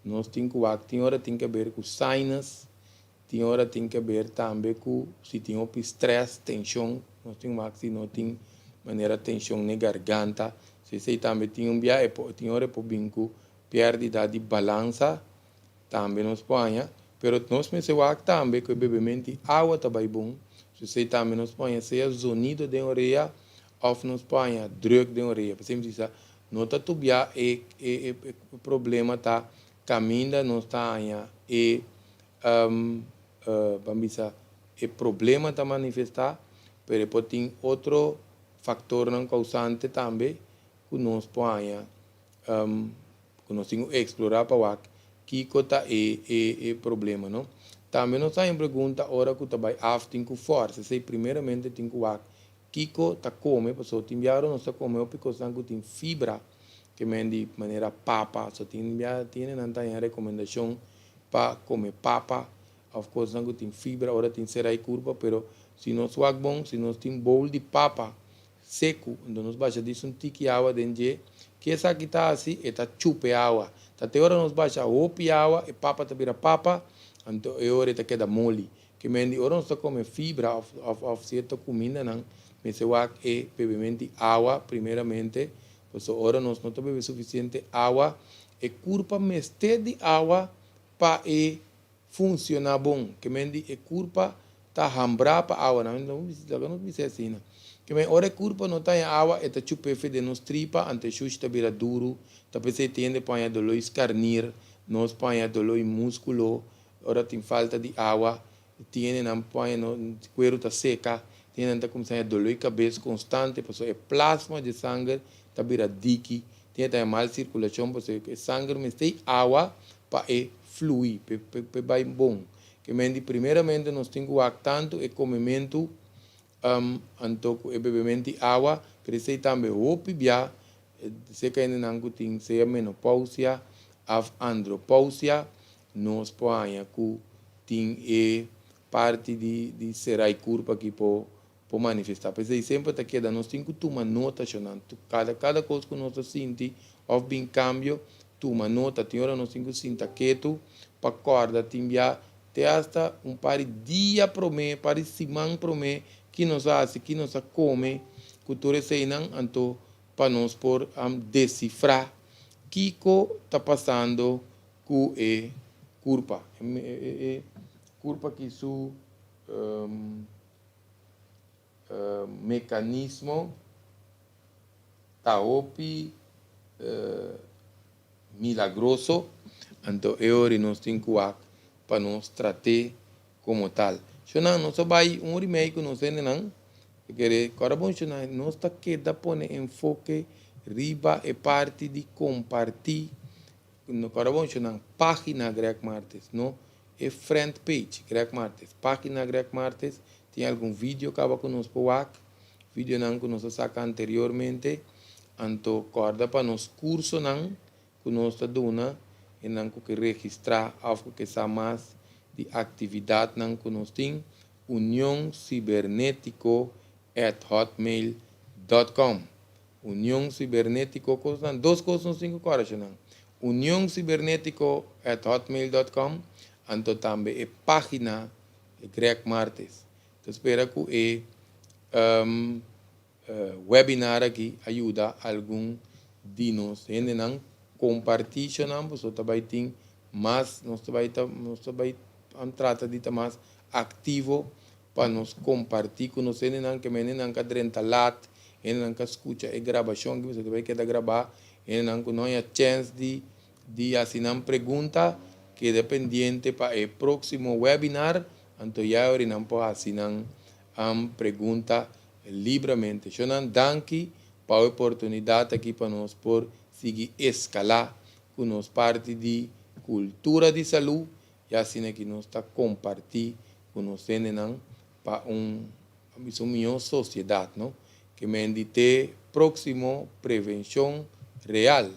nos tin ku wak tin ora tin ke ber ku sinus, Tin ora tin ke ber tambe ku si tin hopi stress, tenshon, nos tin wak si no tin manera tenshon n'e garganta. So esei tambe tin un bia e por tin ora e por bin ku pèrdida di balansa tambe nos por haña. Pero nos mester wak tambe ku e bebementu di awa ta bai bon. So esei tambe nos por haña sea zonido den orea òf nos por haña druk den orea. P'esei mi bisa no ta tur bia e e e problema ta Caminda nos ta haña e, ban bisa, e problema ta manifestá, pero e por tin otro factornan causante tambe cu nos por haña, cu nos tin cu explorá pa wak kico ta e, e, e problema, no. Tambe nos ta haña un pregunta ora cu ta bai af tin cu forsa, esey primeramente tin cu wak Kiko ta kome, pasobra tin biaha nos ta kome hopi kosnan ku tin fibra, ke men di manera papa, so tin biaha tin hendenan ta haña rekomendashon pa kome papa òf kosnan ku tin fibra ora tin serai kurpa, pero si nos wak bon, si nos tin bowl di papa seku, enton nos basha dis un tiki awa den dje, ke esaki ta hasi? E ta chupa e awa, ta te ora nos basha hopi awa e papa ta bira papa, anto e ora e ta keda moli. Ke men di ora nos ta kome fibra òf òf òf sierto kumindanan, mester wak e bebement di awa primeramente, pasobra ora nos no ta bebe sufisiente awa, e kurpa mester di awa pa e funshoná bon. Ke men di e kurpa ta hambrá pa awa. Nan no laga nos bisa asina. Ke men ora e kurpa no ta haña awa, e ta chup'é fe den nos tripa, anto e shushi ta bira duru, ta p'esei tin hende por haña doló i skarnir, nos por haña doló i múskulo, Ora tin falta di awa, tin hendenan paña no kueru ta seka, tin hendenan ta kuminsá haña doló di kabes konstante pasobra e plasma dje sanger Ta bira diki, tin e ta mal sirkulashon pasobra e sanger mester i awa pa e flui, p'e bai bon. Ke men di primeramente nos tin ku wak tantu e komementu anto ku e bebementu di awa, pero esei tambe hopi bia seka hendenan ku tin sea menopousia af andropousia nos por haña ku tin e parti di serai kurpa ki por por manifestá. P'esei semper ta keda nos tin ku tuma nota shonnan. Kada kada kos ku nos ta sinti òf bin kambio, tuma nota. Tin ora nos tin ku sinta ketu pa kòrda tin bia te asta un par di dia promé, par di siman promé ki nos a hasi, ki nos a kome ku tur eseinan anto pa nos por desifrá kiko ta pasando ku e kurpa. E kurpa ki su Mekanismo ta hopi milagroso, anto e ora nos tin ku wak pa nos trat'é komo tal. Shonnan, nos a bai un ora i mei ku nos hendenan, ta kere kòrda bon shonnan, nos ta keda pone enfoke riba e parti di kompartí. Kòrda bon shonnan, página Greg Martes, no e friend page Greg Martes. Página Greg Martes tin algun video kaba ku nos por wak, videonan ku nos a saka anteriormente. Anto kòrda pa nos kursonan ku nos ta duna, hendenan ku ke registrá òf ku ke sa mas di aktividatnan ku nos tin, unioncibernetico@hotmail.com. Union Cibernetico kosnan, dos kos nos tin ku kòrda nan. Unioncibernetico@hotmail.com anto tambe e página Greg Martes. Ta spera ku e webinar aki a yuda algun di nos hendenan. Kompartí nan pasobra ta bai tin mas, nos ta bai ta nos ta bai trata di ta mas aktivo pa nos kompartí ku nos hendenan, ke hendenan ka drenta lat, hendenan ka skucha e grabashon ki mester ta bai keda grabá, hendenan ku no haña chèns di di hasi nan pregunta, keda pendiente pa e próksimo webinar, anto ya e ora nan por hasi nan pregunta libramente. Shonnan danki pa e oportunidat aki pa nos por sigui eskalá ku nos parti di kultura di salú. I asina ki nos ta kompartí ku nos hendenan pa un bisa un mihó sosiedat, no? Ke men di te próksimo prevenshon real.